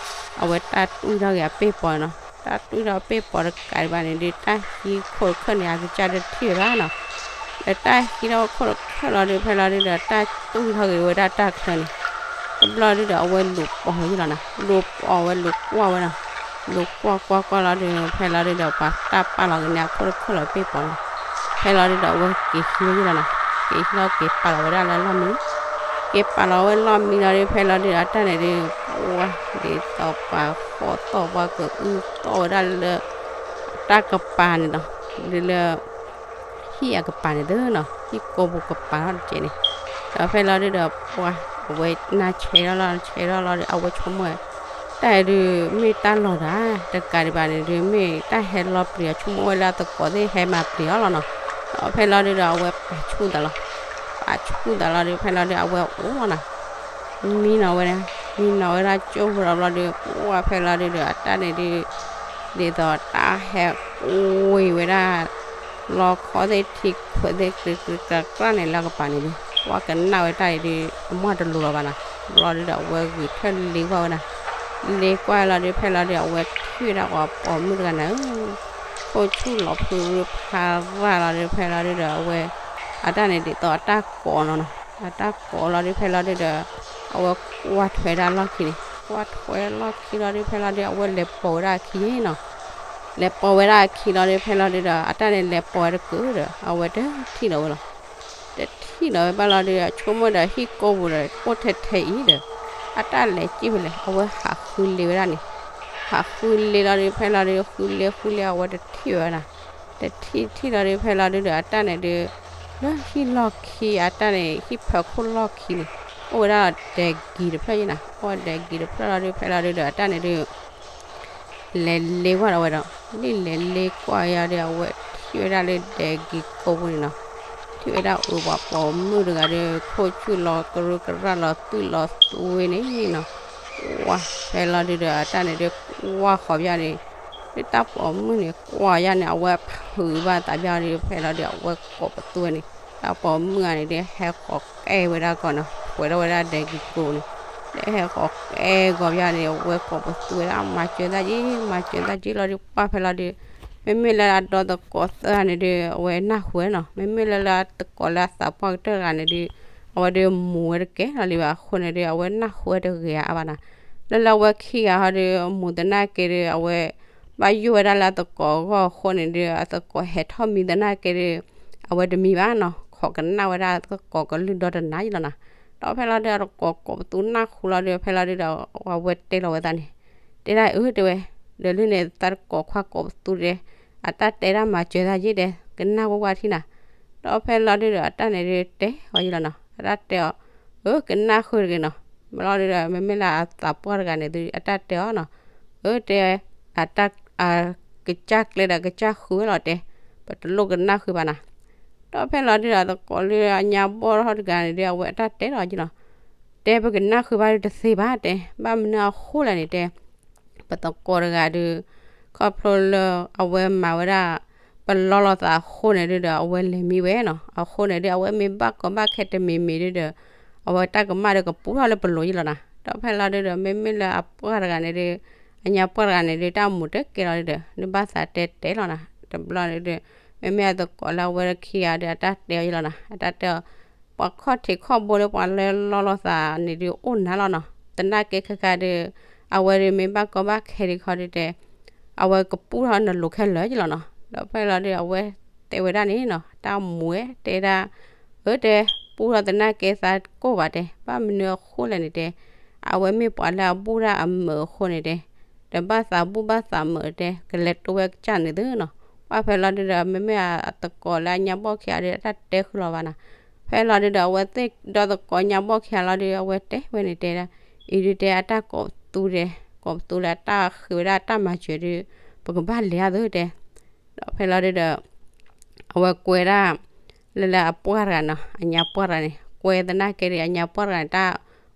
အဝဲတၢ်တွံၢ်ထီၣ်က့ၤအပ့ၢ်ပီၤနီၤ, တၢ်တွံၢ်ထီၣ်ပ့ၢ်ပီၤတကးဒံးဘၣ်န့ၣ်ဒု တၢ်ဟံးခိၣ်တခၢၣ်န့ၣ် အကစၢ်ဒုးထံၣ်ဝဲဒၣ်နီၤ, ဒီးတၢ်ဟံးထီၣ်ခိၣ်တခၢၣ်လီၤဒု ဖဲလီၤဒုဒီး တၢ်တွံၢ်ထီၣ်က့ၤဝဲဒၣ်တၢ်ချၢန့ၣ်, တဘျီဒုဒီး အဝဲလူၤပိာ်ဝဲယ့ၣ်လီၤနီၤ, လူၤပိာ်ဝဲ လူၤကွၢ်ဝဲနီၤ, လူၤကွၢ်ကွၢ်ကွၢ်လီၤဒု ဖဲလီၤဒုဒီး ပှၤတၢ်ပာ်လီၤက့ၤန့ၣ် အခိၣ်တခၢၣ်လီၤပ့ၢ်ပီၤနီၤ, ဖဲလီၤဒုဒီး အဝဲက့ၤဟံးဝဲယ့ၣ်လီၤနီၤ, က့ၤဟံးလီၤက့ၤပာ်လီၤဝဲဒၣ်လၢလီၢ်မံ, က့ၤပာ်လီၤဝဲလီၢ်မံလီၤဒု ဖဲလီၤဒုဒီး အတၢ်န့ၣ်ဒု ပှၤဒ်သိးပှၤဃီၣ်သီၣ်ပှၤကအုသီၣ်ဝဲဒၣ်လၢ တၢ်ကပၤန့ၣ်နီၤ, ဒ်လၢ ဟံၣ်အကပၤန့ၣ်သ့နီၤ, ဟံၣ်ကိးပူၤကပၤထီၣ်တကဲးန့ၣ်, ဒီးဖဲလီၤဒုဒီး ပှၤအဝဲနၢ်ဆဲးထီၣ်လီၤ ဆဲးထီၣ်လီၤဒီး အဝဲဆိကမိၣ်ဝဲ တၢ်အံၤဒုး မ့ၢ်တၢ်လီၤတၢ် တကးဒံးဘၣ်န့ၣ်ဒုး မ့ၢ်တၢ်ဟဲလီၤပျံၤအီၤ ဆိကမိၣ်ဝဲလၢအသကိးသ့ၣ်ဟဲမၤပျံၤအီၤလီၤနီၤ, ဒီးဖဲလီၤဒုဒီး အဝဲပာ်ဆူၣ်သးလီၤ, ပာ်ဆူၣ်သးလီၤဒုး ဖဲလီၤဒုး အဝဲအိၣ်လီၤနီၤ, မံနီၤဝဲဒၣ် မံနီၤဝဲဒၣ်ကၠိဖိဒီးဘျီဒီး ပှၢ်ဖဲလီၤဒုဒီး အတၢ်န့ၣ်ဒုး ဒ်သိးတၢ်ဟဲကွံာ်ဝဲဒၣ် လီခီသ့ၣ်ထံခွဲးသ့ၣ်ကြၢးကြၢးကြၢးန့ၣ် လၢကပၤန့ၣ်ဒုး ပှၢ်ကနၣ်ဝဲတၢ်အံၤဒုး အမ့ၢ်တလိၤလီၤဘၣ်နီၤ. ဘျီဒုဒီး အဝဲဂုာ်ထၢၣ်လ့ကွၢ်ဝဲဒၣ်, လ့ကွၢ်လီၤဒုး ဖဲလီၤဒုး အဝဲထံၣ်ဝဲဒၣ်ပှၤပိာ်မုၣ်တဂၤန့ၣ်ဧၢ ခိၣ်ဆူၣ်လီၤဖုဖးရၣ်လီၤဒုး ဖဲလီၤဒုဒီး အဝဲ အတၢ်န့ၣ်ဒ်သိးအတၢ်ကိးနီၤနီၤ, အတၢ်ကိးလီၤဒုး ဖဲလီၤဒုဒီး အဝဲကွၢ်ထွဲဒၣ်လီၢ်ခံန့ၣ်, ကွၢ်ထွဲလီၢ်ခံလီၤဒုး ဖဲလီၤဒုး အဝဲလဲၤပိာ်ဝဲဒၣ်အခံနီၤ. လဲၤပိာ်ဝဲဒၣ်အခံလီၤဒုး ဖဲလီၤဒုဒီး အတၢ်န့ၣ်လဲၤပိာ်ဝဲတကုာ်ဒီး အဝဲတထံၣ်လီၤဝဲလီၤ. တထံၣ်လီၤဝဲဘၣ်လီၤဒုး ဆိကမိၣ်ဒီးဟံၣ်ကိးပူၤဒီး အိၣ်ထဲထဲအံၤဒီး အတၢ်လဲၤစံၣ်ဖဲလဲၣ် အဝဲဟးဃုလ့ဝဲဒၣ်န့ၣ်, ဟးဃုလ့လီၤဒုး ဖဲလီၤဒုး ဃုလ့ဃုလ့ အဝဲတထံၣ်ဝဲဒၣ်, တထံၣ်ထံၣ်လီၤဒုး ဖဲလီၤဒုဒီး အတၢ်န့ၣ်ဒုး လၢဟံၣ်လီၢ်ခံ အတၢ်န့ၣ် ဟံၣ်ဖၢခိၣ်လီၢ်ခံန့ၣ် အိၣ်ဝဲဒၣ်ဒီးဒဲကံၤတဖျၢၣ်ယဲနီၤ, အိၣ်ဝဲဒဲကံၤတဖျၢၣ်လီၤဒုး ဖဲလီၤဒုဒီး အတၢ်န့ၣ်ဒုး လဲၤလ့ကွၢ်ဒီးဝဲဒီး လံၣ်လဲၤလ့ကွၢ်ယါဒီး အဝဲထံၣ်ဝဲဒၣ်လၢဒဲကံၤကိးပူၤန့ၣ်နီၤ, ထံၣ်ဝဲဒၣ်အုးပှၤပိာ်မုၣ်တဂၤဒီး ခိၣ်ဆူၣ်လီၤကရူၢ်ကရၢ်လီၤသွံၣ်လီၤသွဲန့ၣ်နီၤ, ဝါ ဖဲလီၤဒုဒီး အတၢ်န့ၣ်ဒုး ကွၢ်ဃီၤဘၣ်န့ၣ် ဒ်တၢ်ပိာ်မုၣ်န့ၣ် ကွၢ်ယါန့ၣ် အဝဲဖုးဘၣ်သးဘၣ်ဒုး ဖဲလီၤဒုး အဝဲကိးပသူဝဲန့ၣ် တၢ်ပိာ်မုၣ်ဂၤန့ၣ်ဒုး ဟဲဃီၤကဲဝဲဒၣ်ကီးနီၤ, ပှဲၤထီၣ်ဝဲဒၣ်ဒဲကံၤကိးန့ၣ် ဒ်ဟဲဃီၤကဲဂီၤဘၣ်န့ၣ် အဝဲကိးပသူဝဲဒၣ် မၤစၢၤသးက့ မၤစၢၤသးက့လီၤဒုး ပှၢ်ဖဲလီၤဒုး မ့မ့ၢ်လၢအဒီသကိးသၢဂၤန့ၣ်ဒုး အဝဲနၢ်ဟူဝဲနီၤ, မ့မ့ၢ်လၢလၢအသကိးလၢအသးပှၢ်ကတၢၢ်တဂၤန့ၣ်ဒုး အဝဲဒုးမူဝဲတကဲလီၤလံဘၣ်အဃိန့ၣ်ဒုး အဝဲနၢ်ဟူဝဲတဂ့ၤအါဘၣ်နီၤ, လၢလၢအဝဲခံဂၤဟီဒုး မူသနာ်က့ဒုး အဝဲ ဘၣ်ယိၣ်ဝဲဒၣ်လၢအသကိးအဂီၢ်အဃိန့ၣ်ဒုး အသကိးဟဲထီၣ်မံသနာ်က့ဒုး အဝဲတမံဘၣ်နီၤ, ခိးကနၣ်ဝဲဒၣ်အသကိးကလုၢ်ဒီတနၤယလီၤနီၤ, ဒီးဖဲလီၤဒုး အသကိးကိးပသူနၢ်ဟူလီၤဒုး ဖဲလီၤဒုးဒီး အဝဲတဲလီၤဝဲသးန့ၣ် တဲဒၣ်အၢတဲဝဲ ဒီးလၢန့ၣ် သးတကိးခွါကိးပသူတဲ အတၢ်တဲဒၣ်မၤစၢၤသးယ့ၢ်တဲ ကနၣ်ဝဲဝါထံနီၤ, ဒီးဖဲလီၤဒုးဒီး အတၢ်န့ၣ်ဒုးတဲအီၤယလီၤနီၤ, အတၢ်တဲအီၤ အၢ ကနၣ်ဃုာ်တဂ့ၤနီၤ, ဘျီဒုးဒီး မ့မ့ၢ်လၢအသးပှၢ်တဂၤန့ၣ်ဒုး အတၢ်တဲအီၤနီၤ, အၢတဲ အတၢ် ကစၢ်ကျဲဒီးကစၢ်ဃုာ်ဝဲလီၤတဲ, ပတလိၣ်ကနၣ်ဃုာ်ဘၣ်နီၤ, ဒီးဖဲလီၤဒုးဒီး သကိးလၢအညါဘီၣ်ထီၣ်တဂၤန့ၣ်ဒုး အဝဲအတၢ်တဲလီၤယလီၤ တဲပကနၣ်ဃုာ်ဘၣ်ဒုးတသ့ဘၣ်တဲ, ဘၣ်မနုၤအဃိလဲၣ်န့ၣ်တဲ ပသကိးတဂၤဒုး ခီဖျိလၢအဝဲမၤဝဲဒၣ် ပလီလီၤသးအဃိန့ၣ်ဒုးဒီး အဝဲလဲၤမံဝဲနီၤ, အဃိန့ၣ်ဒုး အဝဲမ့ၢ်ဘၣ်ကီဘၣ်ခဲတမံၤမံၤဒုးဒီး အဝဲတၢ်ကမၣ်ဒီးကပူထီၣ်လၢပလိၤယလီၤနီၤ, ဒီးဖဲလီၤဒုးဒီး မ့မ့ၢ်လၢအပှၢ်တဂၤန့ၣ်ဒုး အညါပှၢ်တဂၤန့ၣ်ဒုး တၢ်မူၤတကဲလီၤဒုးဒီး နဘၣ်သးတဲတဲလီၤနီၤ, တဘျီန့ၣ်ဒုး မ့မ့ၢ်အသကိးလၢအဝဲခံဂၤဒုး အတၢ်တဲအီၤယလီၤနီၤ, အတၢ်တဲအီၤ ပှၤခီၣ်ထံးခီၣ်ဘိလၢပှၤလၢလီလီၤသးန့ၣ်ဒုး အိၣ်နၤလီၤနီၤ, သနာ်က့ခဲခါဒုး အဝဲဒုးမ့ၢ်ဘၣ်ကီဘၣ်ခဲဒုးခီဒုးတဲ အဝဲကပူထီၣ်နလိၤခဲလၢာ်ယလီၤနီၤ, ဒီးဖဲလီၤဒုး အဝဲတဲဝဲဒၣ်န့ၣ်နီၤ, တၢ်မူၤဝဲတဲဒၣ် အၢတဲ ပူထီၣ်သနာ်က့သးကိၢ်ဘၣ်တဲ, ဘၣ်မနုၤအဃိလဲၣ်န့ၣ်တဲ, အဝဲမ့ၢ်ပှၤလၢအဘူၣ်ဒၣ်အမုာ်အဃိန့ၣ်တဲ, ဒီးဘၣ်သးဘူၣ်ဘၣ်သးမုာ်တဲ ကလဲၤတိဝဲကစၢ်န့ၣ်သုနီၤ, ပှၢ်ဖဲလီၤဒုးဒီး မ့မ့ၢ်အသကိးလၢအညါဘီၣ်ခံဂၤဒုး အတၢ်တဲဃုာ်လီၤဘၣ်နီၤ, ဖဲလီၤဒုးဒီး အဝဲသ့ၣ်ဒီသကိးညါဘီၣ်ခံဂၤလီၤဒုး အဝဲတဲဝဲန့ၣ်တဲဒၣ်, အံၤဒုးတဲအတၢ်ကိးပသူတဲ, ကိးပသူလၢအတၢ်ဃ့ဝဲဒၣ်တၢ်မၤစၢၤဒုး ပကဘၣ်လဲၤအါသုတဲ ဒီးဖဲလီၤဒုးဒီး အဝဲကွဲဒၣ် လၢလၢအပှၢ်တဂၤနီၤ, အညါပှၢ်တဂၤန့ၣ် ကွဲသနာ်က့ဒီး အညါပှၢ်တဂၤန့ၣ် တၢ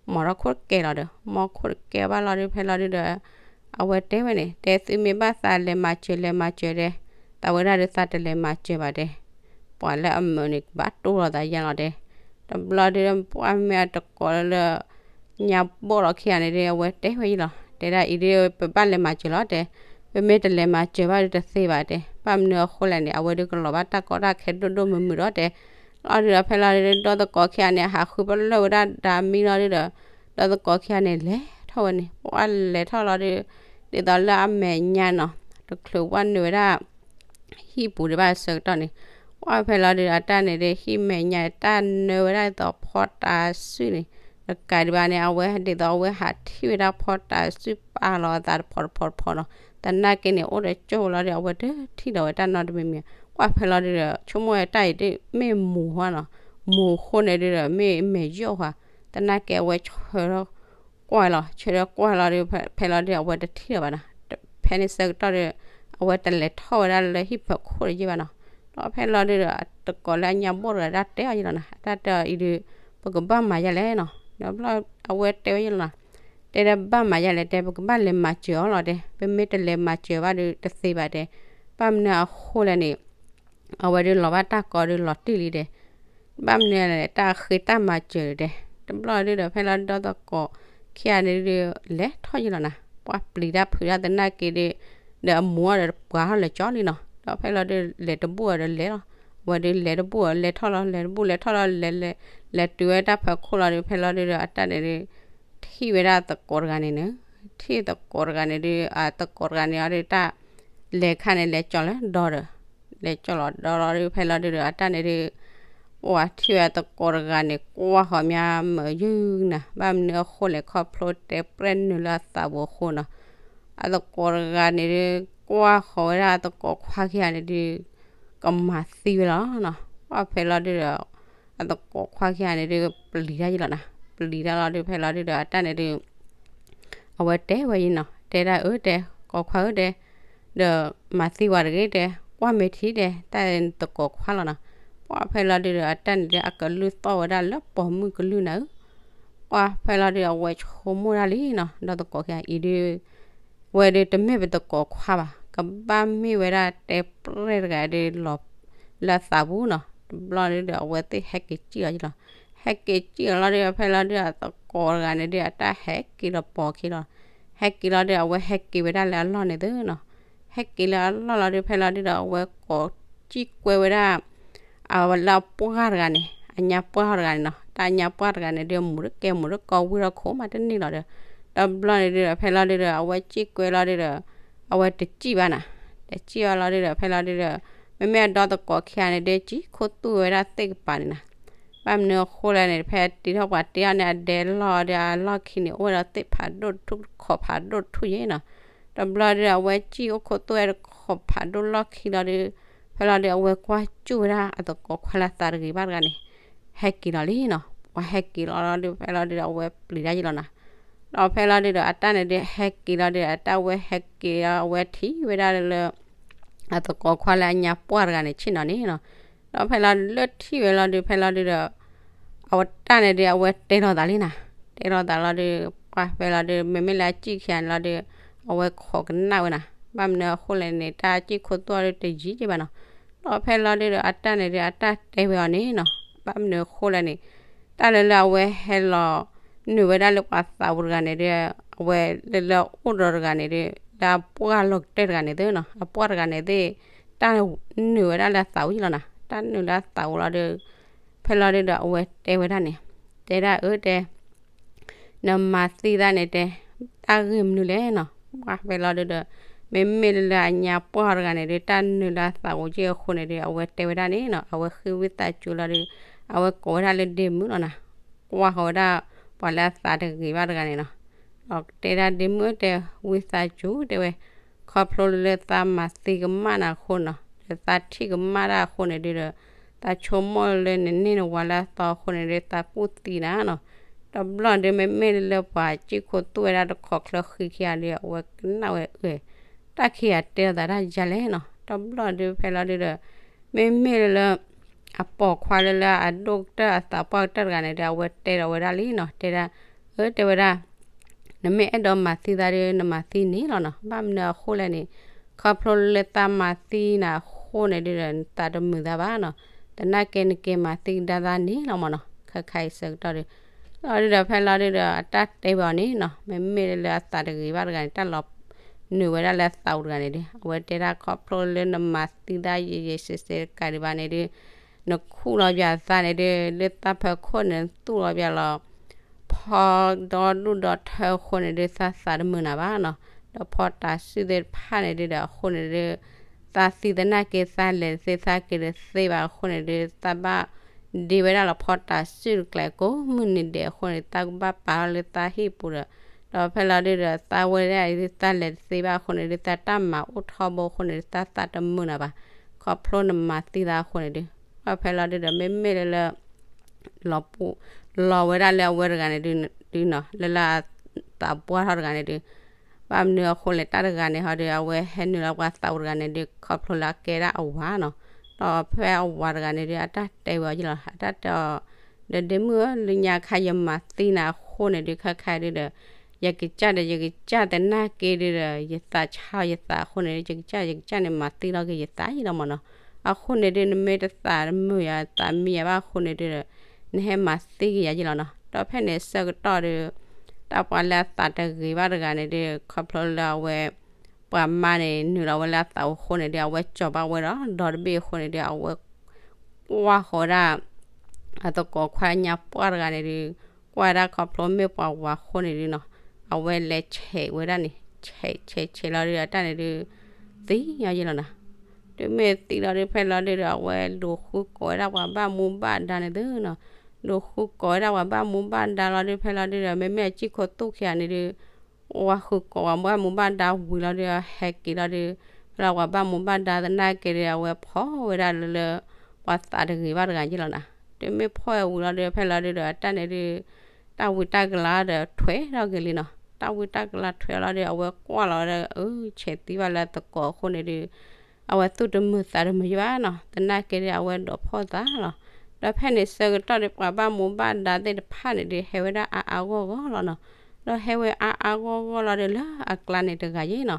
်မီၤထီၣ်ခိၣ်တကဲလီၤဒီး မီၤခိၣ်တကဲဘၣ်လီၤဒုး ဖဲလီၤဒုးဒီး အဝဲတဲဝဲန့ၣ် တဲသုမ့ၢ်ဘၣ်သးလဲၤမၤစၢၤလဲၤမၤစၢၤတဲ, သးဝဲဒၣ်ဒုးသးတလဲၤမၤစၢၤဘၣ်တဲ, ပှၤလၢအမုာ်န့ၣ် ကဘၣ်တိၢ်လီၤသးယါလီၤတဲ, တဘျီဒုး ပှၢ်မ့ၢ်အတကိးလၢ ညါဘီၣ်လီၤခံဂၤန့ၣ်ဒုး အဝဲတဲဝဲယလီၤ, တဲဒၣ်အံၤဒုး ပဘၣ်လဲၤမၤစၢၤလီၤတဲ, ပမ့ၢ်တလဲၤမၤစၢၤဘၣ်ဒုးတသ့ဘၣ်တဲ, ဘၣ်မနုၤအဃိလဲၣ်န့ၣ် အဝဲဒုးကလီၤဘၣ်တၢ်ကီတၢ်ခဲဒိၣ်ဒိၣ်မုၢ်မုၢ်ဒီးတဲ, လီၤဒုးဒီးဖဲလီၤဒုး ဒီသကိးခံဂၤန့ၣ် ဟးဃုပလၢၢ်ဝဲဒၣ်ဒၣ်မံလီၤဒုးဒီး ဒီသကိးခံဂၤန့ၣ် လဲၤထီၣ်ဝဲန့ၣ် ပှၢ်လဲၤထီၣ်လီၤဒုး ဒ်သိးလၢအမဲာ်ညါနီၤ တချုးပှၢ်နုာ်ဝဲဒၣ် ဟံၣ်ပူၤဒံးဘၣ်အဆၢကတီၢ်န့ၣ်, ပှၢ်ဖဲလီၤဒုးဒီး အတၢ်န့ၣ်ဒုး ဟံၣ်မဲာ်ညါတၢ်နၢဝဲဒၣ်ဒ်သိးဖီတၢ်စုၣ်န့ၣ်, တကးဒံးဘၣ်န့ၣ် အဝဲဒ်သိးအဝဲဟးထံၣ်ဝဲဒၣ်ဖီတၢ်စုၣ်ပာ်လီၤအသးတဖီတဖီတဖီနီၤ, သနာ်က့န့ၣ် အိၣ်ဒီးကၠိလီၤဒုး အဝဲတထံၣ်ဒီးဝဲတၢ်နီတမံၤမံၤ, ပှၢ်ဖဲလီၤဒုးဒီး ဆိကမိၣ်ဝဲတၢ်အံၤဒုးမ့ၢ်မူၤဟီနီၤ, မူၤအဃိန့ၣ်ဒုးဒီး မ့ၢ်မဲာ်ယီၣ်ဟီ, သနာ်က့အဝဲဆၢထီၣ်ကွၢ်လီၤ ဆၢထီၣ်ကွၢ်လီၤဒုး ဖဲလီၤဒုး အဝဲတထံၣ်ဒီးဘၣ်နီၤ, ဖဲန့ၣ်ဆၢကတီၢ်ဒီး အဝဲတလဲၤထီၣ်ဝဲဒၣ်လၢဟံၣ်ဖၢခိၣ်တယံာ်ဘၣ်နီၤ, ဒီးဖဲလီၤဒုးဒီး တကိးလၢအညါဘီၣ်တဂၤဒၣ်တဲအီၤယလီၤနီၤ, အတၢ်တဲအီၤအံၤဒုး ပကဘၣ်မၤယါလဲၣ်နီၤ, ဒီးဘျီအဝဲတဲဝဲယလီၤနီၤ, တဲဒၣ်ဘၣ်မၤယဲလဲၣ်တဲ ပကဘၣ်လဲၤမၤစၢၤအီၤလီၤတဲ, ပမ့ၢ်တလဲၤမၤစၢၤဘၣ်ဒီးတသ့ဘၣ်တဲ, ဘၣ်မနုၤအဃိလဲၣ်န့ၣ် အဝဲဒုးလီၤဘၣ်တၢ်ကီဒုးလီၤတံၢ်လံတဲ, ဘၣ်မနုၤလဲၣ် တၢ်ဃ့တၢ်မၤစၢၤတဲ, တဘျီဒုးဒီး ဖဲလီၤဒုးဒီးသကိးခံဂၤန့ၣ်ဒုး လဲၤထီၣ်ယံလီၤနၤ, ပှၤပျံၤတၢ်ဖုးတၢ်သနာ်က့ဒုး ဒီးအမူအီၤဒီးပှၤထီၣ်လဲၤကၠီလံနီၤ, ဒီးဖဲလီၤဒုးလဲၤတဘူၣ်အီၤဒီးလဲၤလီၤ, အဝဲဒုးလဲၤတဘူၣ်အီၤလဲၤထီၣ်လီၤ လဲၤတဘူၣ်လဲၤထီၣ်လီၤ လဲၤလဲၤ လဲၤတုၤဝဲတၢ်ဖီခိၣ်လီၤဒုး ဖဲလီၤဒုးဒီးအတၢ်န့ၣ်ဒုး ထံၣ်ဝဲဒၣ်သကိးတဂၤန့ၣ်န့ၣ်, ထံၣ်သကိးတဂၤန့ၣ်ဒုး အသကိးတဂၤန့ၣ်အီၤဒုးတၢ် လဲၤခါန့ၣ် လဲၤကၠီလၢဒီဒီး, လဲၤကၠီလီၤဒီလီၤဒုး ဖဲလီၤဒုးဒီး အတၢ်န့ၣ်ဒုး ပှၤထံၣ်ဝဲသကိးတဂၤန့ၣ် ကွၢ်ဃီၤမးမုာ်ယုၢ်နၤ, ဘၣ်မနုၤအဃိလဲၣ် ခီဖျိတဲပြဲၣ်နုာ်လၢအသးပူၤအဃိနီၤ, အသကိးတဂၤန့ၣ်ဒုး ကွၢ်ဃီၤဝဲဒၣ်အသကိးခွါခံဂၤန့ၣ်ဒုး ကမၤသံဝဲလီၤနီၤ, ပှၤဖဲလီၤဒုးဒီး အသကိးခွါခံဂၤန့ၣ်ဒုး ပျံၤတၢ်ယံလီၤနၤ, ပျံၤတၢ်လီၤဒုး ဖဲလီၤဒုးဒီး အတၢ်န့ၣ်ဒုး အဝဲတဲဝဲယံနီၤ, တဲဒၣ်အၢတဲ ကိးခွါဧၢတဲ, ဒီးမၤသံဝဲတဂ့ၤတဲ, ကွၢ်မ့ၢ်ထံတဲ တၢ်သကိးခွါလီၤနီၤ, ပှၤဖဲလီၤဒုးဒီး အတၢ်န့ၣ်ဒုး အကလုၢ်သီၣ်ဝဲဒၣ်လၢပိာ်မုၣ်ကလုၢ်နၤဧၢ, ပှၤဖဲလီၤဒုး အဝဲဆိကမိၣ်ဒၣ်လံနီၤ, ဒီးသကိးခံဂၤအံၤဒုး ဝဲဒုးတမ့ၢ်ပသကိးခွါဘၣ်, ကဘၣ်မ့ၢ်ဝဲဒၣ်တဲပြဲၣ်တဂၤဒုးလီၤ လၢအသးပူၤနီၤ, တဘျီဒုးဒီး အဝဲသ့ၣ်ဟဲက့ၤစံၣ်အီၤယံလီၤ, ဟဲက့ၤစံၣ်အီၤလီၤဒုး ဖဲလီၤဒုး အသကိးတဂၤန့ၣ်ဒုး အတၢ်ဟဲက့ၤလီၤပိာ်ခံလီၤ, ဟဲက့ၤလီၤဒုး အဝဲဟဲက့ၤဝဲဒၣ်လၢအလီၢ်န့ၣ်သုနီၤ, ဟဲက့ၤလၢအလီၢ်လီၤဒုး ဖဲလီၤဒုးဒီး အဝဲကိးစံၣ်ကွဲဝဲဒၣ် အဝဲလၢအပှၢ်တဂၤန့ၣ် အညါပှၢ်တဂၤန့ၣ်နီၤ, တၢ်ညါပှၢ်တဂၤန့ၣ်ဒုး မူၤတကဲမူၤတကီဝံၣ်ထီၣ်ခိၣ်မးတန့ၢ်လီၤဒီး, တဘျီန့ၣ်ဒုးဒီး ဖဲလီၤဒုးဒီး အဝဲစံၣ်ကွဲလီၤဒုးဒီး အဝဲတစံၣ်ဘၣ်နၤ, တစံၣ်ဘၣ်လီၤဒုးဒီး ဖဲလီၤဒုးဒီး မ့မ့ၢ်အဒီသကိးခံဂၤန့ၣ်ဒုး ကံၣ်ခိၣ်သူၣ်ဝဲဒၣ်သ့ၣ်ကပၤန့ၣ်နၤ, ဘၣ်မနုၤအဃိလဲၣ်န့ၣ် ဖဲတ့ထီၣ်ပှၤတ့ထီၣ်န့ၣ် အဒဲလီၢ်ဒီးအလီၢ်ခံန့ၣ် အိၣ်ဝဲဒီးသ့ၣ်ဖးဒိၣ်တထူၣ်တခီးဖးဒိၣ်တထူၣ်ယဲနီၤ, တဘျီဒုး အဝဲစံၣ်အိၣ်ခိၣ်သူၣ်ဝဲတခီးဖးဒိၣ်လီၢ်ခံလီၤဒုး ဖဲလီၤဒုး အဝဲကွၢ်စူၣ်ဝဲဒၣ်အသကိးခွါလၢအသးတဂ့ၤဘၣ်တဂၤန့ၣ် ဟဲက့ၤလီၤလံနီၤ, ပှၤဟဲက့ၤလီၤလီၤဒုး ဖဲလီၤဒုးဒီး အဝဲပျံၤတၢ်ယံလီၤနၤ, ဒီးဖဲလီၤဒုးဒီး အတၢ်န့ၣ်ဒုး ဟဲက့ၤလီၤဒုး အတၢ်ဝဲဟဲက့ၤလီၤ အဝဲထံၣ်ဝဲဒၣ်လၢ အသကိးခွါလၢအညါပှၢ်တဂၤန့ၣ် ဆ့ၣ်နီၤန့ၣ်နီၤ, ဒီးဖဲလီၤလၢထံၣ်ဝဲလီၤဒုး ဖဲလီၤဒုးဒီး အဝဲတၢ်န့ၣ်ဒုး အဝဲတဲလိာ်သးလံနၤ, တဲလိာ်သးလီၤဒုး ပှၤဖဲလီၤဒုး မ့မ့ၢ်လၢအစံၣ်ခံဂၤန့ၣ်လီၤဒုး အဝဲခိးကနၣ်ဝဲနၤ, ဘၣ်မနုၤအဃိလဲၣ်န့ၣ် တၢ်စံၣ်ခိၣ်သူၣ်အီၤဒုးတယံာ်က့ဘၣ်နီၤ, ဒီးဖဲလီၤဒုးဒီး အတၢ်န့ၣ်ဒုး အတၢ်တဲဝဲအီၤန့ၣ်နီၤ, ဘၣ်မနုၤအဃိလဲၣ်န့ၣ် တၢ်လၢလၢအဝဲဟဲလီၤ နုာ်ဝဲဒၣ်လၢပှၤသးပူၤတဂၤန့ၣ်ဒုး အဝဲလၢလၢအိၣ်ဒီးတဂၤန့ၣ်ဒုး လၢအပှၢ်လီၢ်ကတၢၢ်တဂၤန့ၣ်သုနီၤ, အပှၢ်တဂၤန့ၣ်သ့ၣ် တၢ်နုာ်ဝဲဒၣ်လၢအသးပူၤယံလီၤနၤ, တၢ်နုာ်လၢအသးပူၤလီၤဒုး ဖဲလီၤဒုးဒီး အဝဲတဲဝဲဒၣ်န့ၣ်, တဲဒၣ်အၢတဲ နမၤသံသးန့ၣ်တဲ တၢ်ဂ့ၢ်မနုၤလဲၣ်နီၤ, ပှၤဖဲလီၤဒုးဒီး မ့မ့ၢ်လၢလၢအညါပှၢ်တဂၤန့ၣ်ဒုး တၢ်နုာ်လၢအသးပူၤက့အဃိန့ၣ်ဒုး အဝဲတဲဝဲဒၣ်န့ၣ်နီၤ, အဝဲဃ့ဝံသးစူၤလီၤဒုး အဝဲကိးဝဲဒၣ်လၢဒ့မုၣ်လီၤနၤ, ကွၢ်ဃီၤဝဲဒၣ် ပှၤလၢအသးတဂ့ၤဘၣ်တဂၤန့ၣ်နီၤ, ဒီးတဲဒၣ်ဒ့မုၣ်တဲ ဝံသးစူၤတဲဝဲ ခီဖျိလၢသးမၤသံကမၣ်နၤအဃိနီၤ, ဒီးသးထံၣ်ကမၣ်တၢ်အဃိန့ၣ်ဒုးဒီး သးဆိကမိၣ်လၢနန့ၢ်နဝၤလၢအသီအဃိန့ၣ်ဒုး သးကူၣ်သံနၤနီၤ, တဘျီဒုး မ့မ့ၢ်လၢပှၤစံၣ်ခိၣ်သူၣ်ဝဲဒၣ်တခီချၢဃံခံဂၤဒုး အဝဲကနၣ်ဝဲအၢ တၢ်ခံဂၤတဲလိာ်သးတၢ်ယါလဲၣ်နီၤ, တဘျီဒုးဖဲလီၤဒုးဒီး မ့မ့ၢ်လၢ အပိာ်ခွါလၢလၢအဒိၣ်ကတၢၢ်အသးပှၢ်ကတၢၢ်တဂၤန့ၣ်ဒီး အဝဲတဲဒီးဝဲဒၣ်လံနီၤ, တဲဒၣ် အၢ တဲဝဲဒၣ် နမ့ၢ်အဲၣ်ဒိးမၤသံသးဒီး နမၤသံန့ၣ်လီၤနီၤ, ဘၣ်မနုၤအဃိလဲၣ်န့ၣ် ခီဖျိလၢသးမၤသံနၤအဃိန့ၣ်ဒုးဒီး နသးတမုာ်သးဘၣ်နီၤ, သနာ်က့နက့ၤမၤသံကဒါသးန့ၣ်လီၤမၢ်နီၤ, ခဲခါအံၤဆၢကတီၢ်ဒီး လီၤဒုးဒီး ဖဲလီၤဒုးဒီး အတၢ်တဲဝဲအီၤန့ၣ်နီၤ, မ့မ့ၢ်လၢအသးတဂ့ၤဘၣ်တဂၤန့ၣ် တၢ်လီၤနုာ်ဝဲဒၣ်လၢအသးပူၤတဂၤန့ၣ်ဒီး အဝဲတဲဒၣ်ခီဖျိလၢနမၤသံသးယံာ်ယံာ်စဲးစဲးတကးဒံးဘၣ်န့ၣ်ဒီး နခူၣ်လီၤပၠးသးန့ၣ်ဒီး လၢသးဖၢခိၣ်န့ၣ် နသူၣ်လီၤပၠးလီၤ ဖီဒီဒူၣ်ဒီထၢအဃိန့ၣ်ဒီး သးသးတမုာ်နၤဘၣ်နီၤ, ဒီးဖီတၤစုၣ်သ့ၣ်တဖၣ်န့ၣ်ဒီး အဃိန့ၣ်ဒီး သးသံသနာ်က့ သးလဲၤတသ့ သးက့ၤတသ့ဘၣ်အဃိန့ၣ်ဒီး သးဘၣ်ဒ့ဝဲဒၣ်လီၤဖီတၤစုၣ်တကျဲးကိးမုၢ်နံၤဒဲးအဃိန့ၣ် သးကဘၣ်ပာ်ထီၣ်လၢသးဟံၣ်ပူၤဒီး ဒီးဖဲလီၤဒုးဒီး သးဝဲဒၣ်အံၤဒုး သးလဲၤတသ့ဘၣ်အဃိန့ၣ်ဒီး သးတၢ်မၤအိၣ်ထီဘိအဃိန့ၣ်ဒီး သးသးတမုာ်နၤဘၣ်, ခီဖျိနမၤသံသးအဃိန့ၣ်ဒီး ဒီးဖဲလီၤဒုးဒီး မ့မ့ၢ်လၢလၢ လီၤပူၤ လီၤဝဲဒၣ်လၢအဝဲတဂၤန့ၣ်ဒုးနီၤ လၢလၢအသးပှၢ်ထီၣ်တဂၤန့ၣ်ဒုး ဘၣ်မနုၤအဃိလဲၣ် တၢ်တဂၤန့ၣ်ဟီဒီး အဝဲဟဲနုာ်လီၤပှၤသးပူၤတဂၤန့ၣ်ဒုး ခီဖျိလၢအကဲဒၣ်အဝၤနီၤ, ဒီးဖဲအဝၤတဂၤန့ၣ်ဒုး အတၢ်တဲဝဲအီၤယလီၤ အတၢ်တဲအီၤ ဒီးဒ့မုၣ်ဧၢ လၢညါခါယမၤသံနၤအဃိန့ၣ်ဒုး ခဲခါဒုးဒီး ယကစၢ်ဒီး ယကစၢ်သနာ်က့ဒုဒီး ယသးဆါအီၤယသးအဃိန့ၣ်ဒု ယကစၢ် ယကစၢ်န့ၣ် မၤသံလီၤက့ၤယသးအံၤလီၤမၢ်နီၤ. အဃိန့ၣ်ဒု နမ့ၢ်တသးတမုာ်ယၤ သးမံယၤဘၣ်အဃိန့ၣ်ဒုဒီး နဟဲမၤသံက့ၤယၤယ့လီၤနီၤ. ဒီးဖဲန့ၣ်ဆၢကတီၢ်ဒု တၢ်ပှၤလၢအသးတဂ့ၤဘၣ်တဂၤန့ၣ်ဒု ခီဖျိလၢအဝဲ ပှၤမါန့ၣ် နုာ်လီၤဝဲလၢအသးအိၣ်အဃိန့ၣ်ဒု အဝဲကၠီၤဘၣ်ဝဲဒီး ဒီတဘ့ၣ်အဃိန့ၣ်ဒု အဝဲ ကွၢ်ဃီၤဝဲဒၣ် အသကိးခွါညါပှၢ်တဂၤန့ၣ်ဒု ကွၢ်ဝဲဒၣ်ခီဖျိမ့ၢ်ပှၤဝၤအဃိန့ၣ်ဒုနီၤ အဝဲလဲၤဆဲးဝဲဒၣ်န့ၣ် ဆဲးဆဲးဆဲးလီၤဒု အတၢ်န့ၣ်ဒု သံညီယ့လီၤနီၤ. တုၤမ့ၢ်သံလီၤဒု ဖဲလီၤဒုဒီး အဝဲဒိးဃုကိးဝဲဒၣ်ပှၤဘၣ်မူဘၣ်ဒါန့ၣ်သုနီၤ. ဒိးဃုကိးဝဲဒၣ်ပှၤဘၣ်မူဘၣ်ဒါလီၤဒု ဖဲလီၤဒုဒီး မ့မ့ၢ်အစံၣ်ခိၣ်သူၣ်ခံဂၤန့ၣ်ဒု ဝၤဃုာ်ကိးပှၤဘၣ်မူဘၣ်ဒါဝံၤလီၤဒု ဟဲက့ၤလီၤဒု ဖဲလီၤပှၤဘၣ်မူဘၣ်ဒါသနာ်က့ဒု အဝဲဖီၣ်ဝဲဒၣ်လၢလၢ ပှၤသးတဂ့ၤဘၣ်တဂၤယ့လီၤနီၤ. တုၤမ့ၢ်ဖီၣ်ဝဲဝံၤလီၤဒု ဖဲလီၤဒုဒီး အတၢ်န့ၣ်ဒု တၢ်ဝံတၢ်ကလၤဒီး ထွဲထီၣ်က့ၤလံနီၤ. တၢ်ဝံတၢ်ကလၤထွဲလီၤဒု အဝဲကွၢ်လီၤဝဲဒၣ် အၢ ဆဲးသံဘၣ်လၢအသကိးအဃိန့ၣ်ဒု အဝဲသူၣ်တမုာ်သးတမုာ်ယ့ၣ်ဘၣ်နီၤ. သနာ်က့ဒု အဝဲဒိးဖီၣ်သးလီၤ. ဒီးဖဲန့ၣ်ဆၢကတီၢ်ဒု ပှၤဘၣ်မူဘၣ်ဒါသ့ၣ်တဖၣ်န့ၣ်ဒု ဟဲဝဲဒၣ်အါအါဂီၢ်ဂီၢ်လီၤနီၤ. ဒီးဟဲဝဲအါအါဂီၢ်ဂီၢ်လီၤဒု လၢအကျါန့ၣ်တဂၤယ့ၣ်နီၤ.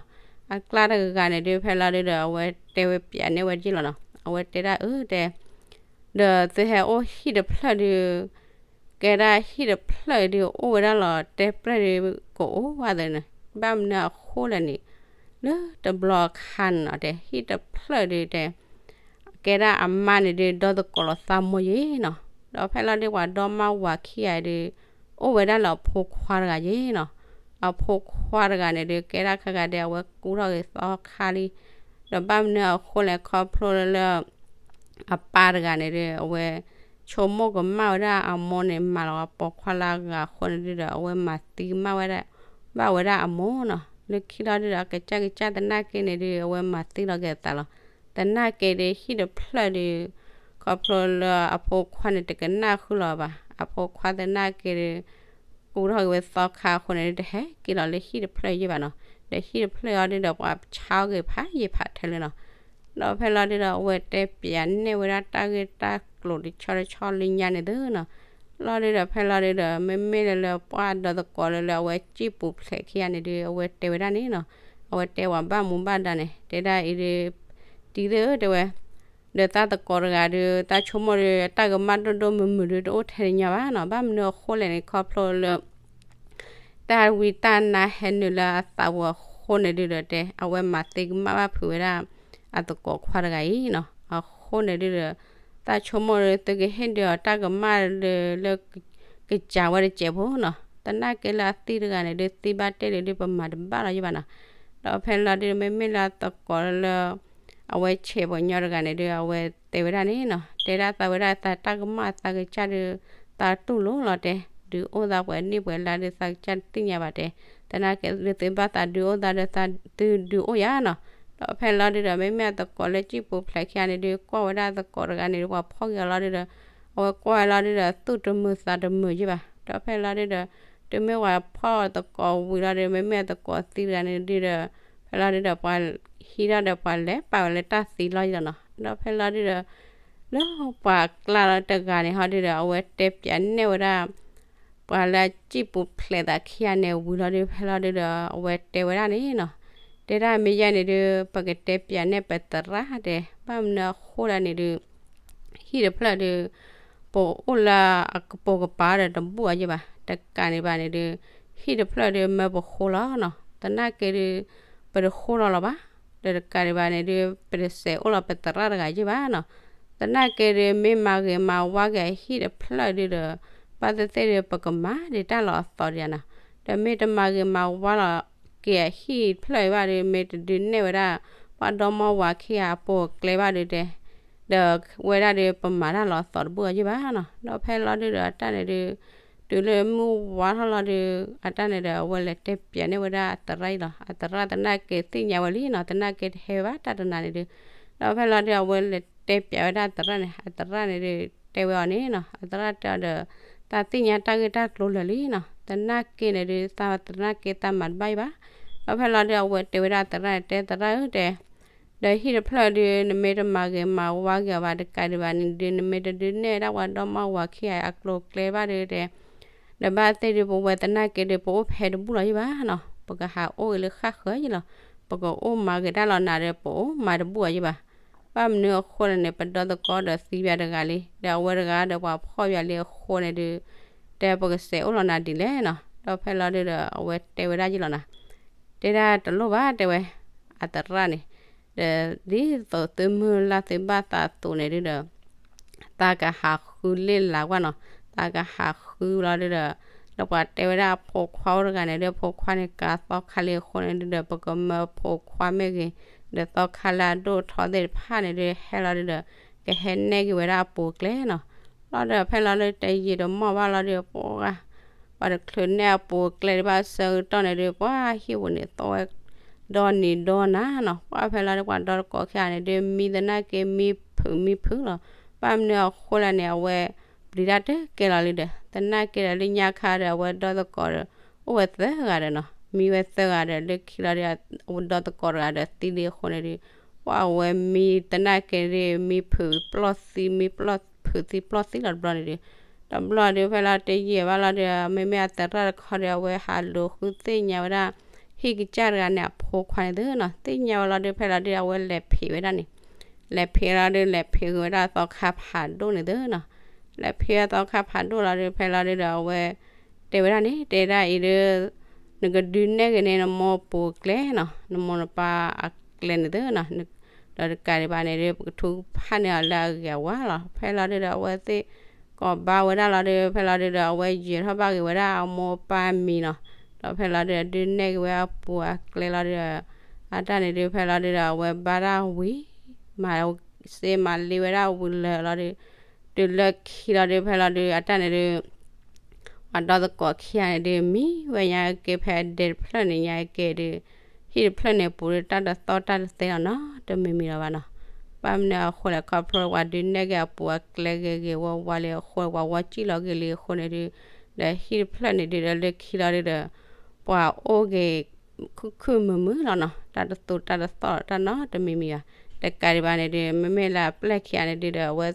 အကျါတဂၤန့ၣ်ဒု ဖဲလီၤဒုဒီး အဝဲတဲဝဲပျးန့ၢ်ဝဲယ့ၣ်လီၤနီၤ. အဝဲတဲဒၣ်အၢတဲ ဒီးသုဟဲအိၣ်ဟံၣ်တဖျၢၣ်ဒု ကဲဒၣ်ဟံၣ်တဖျၢၣ်ဒု အိၣ်ဝဲဒၣ်လီၤ တဲပျဲၢ်ဒု ကအိၣ်ဝဲသ့ၣ်န့ၣ် ဘၣ်မနုၤအဃိလဲၣ်န့ၣ် လၢတဘျီအခါန့ၣ်နီၤ တဲဟံၣ်တဖျၢၣ်ဒုတဲ ကဲဒၣ်အမါန့ၣ်ဒု ဒီသကိးလီၤသးမိၢ်ယ့ၣ်နီၤ. ဒီးဖဲလီၤဒု ပှၤဒီမါဝၤခံဂၤဒု အိၣ်ဝဲဒၣ်လၢအဖိခွါတဂၤယ့ၣ်နီၤ. အဖိခွါတဂၤန့ၣ်ဒု ကဲဒၣ်ခဲဂၤဒဲး အဝဲကူထီၣ်က့ၤသီခါလံ ဒီးဘၣ်မနုၤအဃိလဲၣ် ခီဖျိလၢ အပၢ်တဂၤန့ၣ်ဒု အဝဲ ဆိကမိၣ်ကမၣ်ဝဲဒၣ်အမိၢ်န့ၣ် မၤလီၤအပိာ်ခွါလၢအဂၤအဃိန့ၣ်ဒုဒီး အဝဲမၤသံကမၣ်ဝဲဒၣ် ဘၣ်ဝဲဒၣ်အမိၢ်နီၤ. လၢခံလီၤဒုဒီး အကစၢ်ကစၢ်သနာ်က့န့ၣ်ဒု အဝဲမၤသံလီၤက့ၤအသးလီၤ. သနာ်က့ဒု ဟံၣ်တဖျၢၣ်ဒု ခီဖျိလၢအဖိခွါန့ၣ် တကနၣ်ဃုာ်လီၤဘၣ်. အဖိခွါသနာ်က့ဒု ကူထီၣ်က့ၤဝဲသီခါအဃိန့ၣ်ဒု တဟဲက့ၤလီၤလၢဟံၣ်တဖျၢၣ်ယ့ၣ်ဘၣ်နီၤ. ဒီးဟံၣ်တဖျၢၣ်အံၤဒုဒီး ပှၤဆါအီၣ်က့ၤဖးယံၤဖးထၢလံနီၤ. ဒီးဖဲလီၤဒုဒီး အဝဲတဲပျးန့ၢ်ဝဲဒၣ်တၢ်ဂ့ၢ်တၢ်ကျိၤတဆီတဆီလၢညါန့ၣ်သုနီၤ. လီၤဒုဒီး ဖဲလီၤဒုဒီး မ့မ့ၢ်လၢလၢပှၤဒီသကိးလၢလၢအဝဲစံၣ်ပူၤဖျဲးခံဂၤန့ၣ်ဒု အဝဲတဲဝဲဒၣ်န့ၣ်နီၤ. အဝဲတဲပှၤဘၣ်မူဘၣ်ဒါန့ၣ် တဲဒၣ်အံၤဒု တံၤသ့ၣ်ဧၢ တဲဝဲ ဒီးသးသကိးတဂၤဒု သးဆိကမိၣ်ဒု တၢ်ကမၣ်ဒိၣ်ဒိၣ်မုၢ်မုၢ်ဒု တအိၣ်ထဲတညီဘၣ်နီၤ. ဘၣ်မနုၤအဃိလဲၣ်န့ၣ် ခီဖျိလၢ တၢ်ဝံတၢ်နါဟဲနုာ်လၢအသးပူၤအဃိန့ၣ်ဒုဒီးတဲ အဝဲမၤသံကမၣ်ဘၣ်ဖုးဝဲဒၣ် အသကိးခွါတဂၤအံၤနီၤ. အဃိန့ၣ်ဒုဒီး သးဆိကမိၣ်ဒု သုကဟ့ၣ်ဒုးအီၤတၢ်ကမၣ်ဒုလၢ ကစၢ်ဝဲတစဲးဖိနီၤ. သနာ်က့လၢအသံတဂၤန့ၣ်ဒု သံဘၣ်တဲာ်လံဒု ပမၤတဘၣ်လီၤယံၤဘၣ်နီၤ. ဒီးဖဲလီၤဒု မ့မ့ၢ်လၢအသကိးလၢ အဝဲဆဲးပှၤညီတဂၤန့ၣ်ဒု အဝဲတဲဝဲဒၣ်န့ၣ်နီၤ, တဲဒၣ်သးဝဲဒၣ် သးတၢ်ကမၣ်သးကစၢ်ဒု သးတူၢ်လိာ်လီၤတဲ, ဒုးအိၣ်သးပှဲၤနံၣ်ပှဲၤလါဒု သးကစၢ်တသ့ၣ်ညါဘၣ်တဲ, သနာ်က့ဒု သုဘၣ်သးဒုးအိၣ်သးဒီး သးသုဒုးအိၣ်ယၤနီၤ. ဒီးဖဲလီၤဒုဒီး မ့မ့ၢ်အသကိးလၢစံၣ်ပူၤဖျဲးခံဂၤန့ၣ်ဒု ကွၢ်ဝဲဒၣ်သကိးတဂၤန့ၣ်ဒု ပှၤဖီၣ်က့ၤအီၤလီၤဒုဒီး အဝဲကွၢ်ဝဲလီၤဒုဒီး သူၣ်တမုာ်သးတမုာ်ယံၤဘၣ်. ဒီးဖဲလီၤဒုဒီး တုၤမ့ၢ်ပှၤဖီၣ်သကိးဝံၤလီၤဒု မ့မ့ၢ်အသကိးသံတဂၤန့ၣ်ဒုဒီး ဖဲလီၤဒုဒီး ပှၤဟံးထီၣ်ဒီးပှၤလဲၤပာ်ဝဲလၢတၢ်သံလီၤယံၤလီၤနီၤ. ဒီးဖဲလီၤဒုဒီး လၢပှၤကျါလီၤတဂၤန့ၣ်ဟီဒုဒီး အဝဲတဲပျးနဲၣ်ဝဲဒၣ် ပှၤလၢအစံၣ်ပူၤဖျဲးသးခံဂၤန့ၣ်ဝံၤလီၤဒု ဖဲလီၤဒုဒီး အဝဲတဲဝဲဒၣ်န့ၣ်နီၤ, တဲဒၣ်မ့ၢ်ယဲန့ၣ်ဒု ပကတဲပျးနဲၣ်ပသရၣ်တဲ ဘၣ်မနုၤအဃိလဲၣ်န့ၣ်ဒု ဟံၣ်တဖျၢၣ်ဒု ပအိၣ်လၢအကပိာ်ကပၤဒီးတဘူၣ်အီၤယံၤဘၣ်. တကးန့ၣ်ဘၣ်န့ၣ်ဒု ဟံၣ်တဖျၢၣ်ဒု မၢပဃိလီၤနီၤ. သနာ်က့ဒု ပတဃိလီၤလီၤဘၣ်. ဒီးတကးဒံးဘၣ်န့ၣ်ဒု ပတစဲးအိၣ်လီၤပသရၣ်တဂၤယံၤဘၣ်နီၤ. သနာ်က့ဒု မ့ၢ်မၤဂ့ၤမၤဝါက့ၤအဟံၣ်တဖျၢၣ်ဒုဒီး ဘၣ်သ့ၣ်သ့ၣ်ဒု ပကမၤဒံးတၢ်လီၤအသီဒံးနီၤ. ဒီးမ့ၢ်တမၤဂ့ၤမၤဝါလီၤက့ၤအဟံၣ်တဖျၢၣ်အံၤဘၣ်ဒု မ့ၢ်တဒုးနဲၣ်ဝဲဒၣ် ပှၤဒီမါဝၤခံဂၤအပိာ်အကျဲဘၣ်ဒုတဲ ဒီးဝဲဒၣ်ဒု ပမၤတၢ်လီၤအသီတဘူၣ်အီၤယံၤဘၣ်နီၤ. ဒီးဖဲလီၤဒုဒီး အတၢ်န့ၣ်ဒု တုၤလၢမုၢ်ဝါထီၣ်လီၤဒု အတၢ်န့ၣ်ဒီး အဝဲလဲၤတဲပျးန့ၢ်ဝဲဒၣ်အသရၣ်အံၤလီၤ. အသရၣ်သနာ်က့သ့ၣ်ညါဝဲလံနီၤ, သနာ်က့တဟဲဝဲဘၣ်တၢ်တနၤန့ၣ်ဒု ဒီးဖဲလီၤဒု အဝဲလဲၤတဲပျးဝဲဒၣ်အသရၣ်န့ၣ်, အသရၣ်န့ၣ်ဒု တဲဝဲအီၤန့ၣ်နီၤ, အသရၣ်တဲအီၤဒီး သးသ့ၣ်ညါတၢ်ဂ့ၢ်တၢ်ကျိၤလၢာ်လံနီၤ, သနာ်က့န့ၣ်ဒု သးသနာ်က့သးမၤတဘၣ်ယံၤဘၣ်. ဒီးဖဲလီၤဒု အဝဲတဲဝဲဒၣ်အသရၣ်န့ၣ် တဲသရၣ်ဧၢတဲ ဒီးဟံၣ်တဖျၢၣ်ဒု နမ့ၢ်တမၤဂ့ၤမၤဝါက့ၤအီၤဘၣ် တကးဒံးဘၣ်န့ၣ်ဒု နမ့ၢ်တဒုးနဲၣ်ဒၣ်ပှၤဒီမါဝၤခံဂၤအကျိၤအကျဲဘၣ်ဒုတဲ ဒီးဘၣ်သ့ၣ်ဒုး ပဝဲသနာ်က့ဒုး ပအိၣ်ဖဲတဘူၣ်လီၤယံၢ်ဘၣ်နီၤ, ပကဟးအိၣ်ဂ့ၤလၢဃၣ်ဃၢၤယံၢ်လီၤ. ပကအိၣ်မၤဂ့ၤတၢ်လီၤနၤဒီး ပအိၣ်မၤတဘူၣ်အီၤယံၢ်ဘၣ်. ဘၣ်မနုၤအဃိလဲၣ်န့ၣ် ပဒီသကိးဒီးသံပၠးတဂၤလံ, ဒီးအဝဲတဂၤဒီးပှၤဖှီၣ်ပၠးလံအဃိန့ၣ်ဒုး, တဲပကစဲးအိၣ်လီၤနၤဒ်လဲၣ်နီၤ. ဒီးဖဲလီၤဒုးဒီး အဝဲတဲဝဲဒၣ်ယံၢ်လီၤနၤ, တဲဒၣ်တလိၣ်ဘၣ် တဲဝဲ, အသရၣ်န့ၣ်, ဒီးဒ်သိးသုမုၢ်လၢ်သုဘၣ်သးအသိးန့ၣ်ဒုးဒီး သးကဟးဃုလ့ၣ်လၤကွၢ်နီၤ, သးကဟးဃုလီၤဒုးဒီး, ဒီးပှၤတဲဝဲဒၣ်အဖိခွါအိၣ်တဂၤန့ၣ်ဒုး အဖိခွါန့ၣ်ကါသီခါလံအဃိန့ၣ်ဒုးဒီး ပကမၢဖိခွါမ့ၢ်ဂ့ၤ, ဒီးသီခါလၢအဒိၣ်ထီသ့ၣ်တဖၣ်န့ၣ်ဒုး ဟဲလီၤဒုးဒီး ကဟဲနဲၣ်က့ၤဝဲဒၣ်အပူၤအကျဲနီၤ. လီၤဒီးဖဲလီၤဒုးတယံာ်တမီၢ်ဘၣ်လီၤဒုး ပှၤ ပှၤတချုးနဲၣ်အပူၤအကျဲဒံးဘၣ်ဆၢကတီၢ်န့ၣ်ဒုး ပှၤဟံၣ်ပူၤန့ၣ်သီၣ်ဝဲ ဒီနံၤဒီနၤနီၤ. ပှၤဖဲလီၤဒုး ပှၤဒီသကိးခံဂၤန့ၣ်ဒုး မံသနာ်က့ မံဖုးမံဖုးလီၤ. ဘၣ်မနုၤအဃိလဲၣ်န့ၣ် အဝဲပျံၤတၢ်တကဲလီၤလံဒီး သနာ်က့ဒီးလၢညါခါဒီး အဝဲဒီသကိးဒီး အိၣ်ဝဲသၢဂၤဒီးနီၤ, မံဝဲသၢဂၤဒီး လၢခံလီၤဒုး အဝဲဒီသကိးတဂၤဒီးသံလံအဃိန့ၣ်ဒုး ပှၤအဝဲမံသနာ်က့ဒုး မံဖုးပျီၢ်သံ မံဖုးသံပျီၢ်သံလီၤတဘျီန့ၣ်ဒုး တဘျီဒုး ဖဲလီၤတယံာ်ဘၣ်လီၤဒီး မ့မ့ၢ်အသရၣ်တခီဒီး အဝဲဟးလူၤဃုသ့ၣ်ညါဝဲဒၣ် ဟံၣ်ကစၢ်တဂၤန့ၣ် အဖိခွါန့ၣ်သုနီၤ, သ့ၣ်ညါဝဲလီၤဒုး ဖဲလီၤဒုး အဝဲလဲၤဖံးဝဲဒၣ်န့ၣ်, လဲၤဖံးလီၤဒုး လဲၤဖံးက့ၤဝဲဒၣ်သီခါဖးဒိၣ်န့ၣ်သုနီၤ, လဲၤဖံးဝဲသီခါဖးဒိၣ်လီၤဒုး ဖဲလီၤဒုးဒီး အဝဲ တဲဝဲဒၣ်န့ၣ် တဲဒၣ်အံၤဒုး နကဒုးနဲၣ်က့ၤန့ၣ် နမိၢ်ပူၤအကျဲနီၤ, နမိၢ်နပၢ်အကျဲန့ၣ်သုနီၤ, ဒီးတကးဒံးဘၣ်န့ၣ်ဒုး ပကထုကဖၣ်န့ၢ်အီၤလၢအဂ့ၤအဝါလီၤ. ဖဲလီၤဒုးဒီး အဝဲသ့ၣ်ကိးဘါဝဲဒၣ်လီၤဒုး ဖဲလီၤဒုးဒီး အဝဲယဲၤထီၣ်ဘၣ်က့ၤဝဲဒၣ်အမိၢ်ပၢ်မံၤနီၤ, ဒီးဖဲလီၤဒုးဒုးနဲၣ်က့ၤဝဲအပူၤအကျဲလီၤဒုး အတၢ်န့ၣ်ဒုး ဖဲလီၤဒုးဒီး အဝဲဘါတၢ်ဝံၤ မၤစ့မၤလ့ဝဲဒၣ်ဝံၤလၢာ်လီၤဒုး တုၤလၢခံလီၤဒုး ဖဲလီၤဒုး အတၢ်န့ၣ်ဒုး ပှၤဒီသကိးခံဂၤန့ၣ်ဒုး မံဝဲညါက့ၤဖဲအဒဲတဖျၢၣ်န့ၣ်ညါက့ၤဒုး ဟံၣ်တဖျၢၣ်န့ၣ်ပူၤဒုး တၢ်တသီၣ်တၢ်တသဲလီၤနီၤ တမံၤမံၤလီၤဘၣ်နီၤ. ဘၣ်မနုၤအဃိလဲၣ် ခီဖျိပှၤဒုးနဲၣ်က့ၤအပူၤအကျဲဂ့ၤဂ့ၤဝါဝါလံအဃိ ပှၤဝီစံၣ်လီၤက့ၤလံအဃိန့ၣ်ဒုး ဒီးဟံၣ်တဖျၢၣ်န့ၣ်ဒုး ဒီးလၢခံလီၤဒုးဒီး ပှၤအိၣ်က့ၤ ခုၣ်ခုၣ်မုာ်မုာ်လီၤနီၤ တၢ်တသူတၢ်တသီၣ်တၢ်နီတမံၤမံၤဘၣ်. တကးဒံးဘၣ်န့ၣ်ဒုး မ့မ့ၢ်လၢအပျဲၢ်ခံဂၤန့ၣ်ဒုးဒီး အဝဲ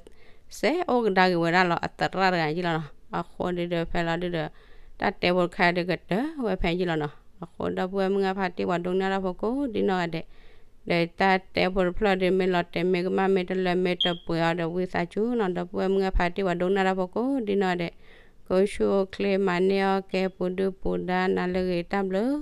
စဲးအိၣ်ကဒါက့ၤဝဲဒၣ်လီၤ အသရၣ်တဂၤန့ၣ်လီၤနီၤ. အဃိဒုးဒီး ဖဲလီၤဒုးဒီး တၢ်တဲဖိတခါဒုးကတၢၢ်ဝဲဖဲန့ၣ်လီၤနီၤ. အဃိဒီပုၢ်ဝဲၢ်မုၢ်ဂၤဖါတံၢ် ပှၤဒိကနၣ်တၢ်ဖိကိးဒ်နီၢ်ဂၤဒဲး ဒီးတၢ်တဲဖိတဖျၢၣ်ဒုး မ့ၢ်လီၤတဲာ်မ့ၢ်ကမၣ် မ့ၢ်တလၢမ့ၢ်တပှဲၤအီၤဒီး ဝံသးစူၤနီၤ ဒီပုၢ်ဝဲၢ်မုၢ်ဂၤဖါတံၢ် ပှၤဒိကနၣ်တၢ်ဖိကိးဒ်နီၢ်ဂၤဒဲး ကအိၣ်ဆူၣ်အိၣ်ချ့ မၤန့ၢ်အီၣ်ကဲ ပူၤဒုၣ်ပူၤဒါ နၤလၢဂ့ၤ တၢ်ဘျုး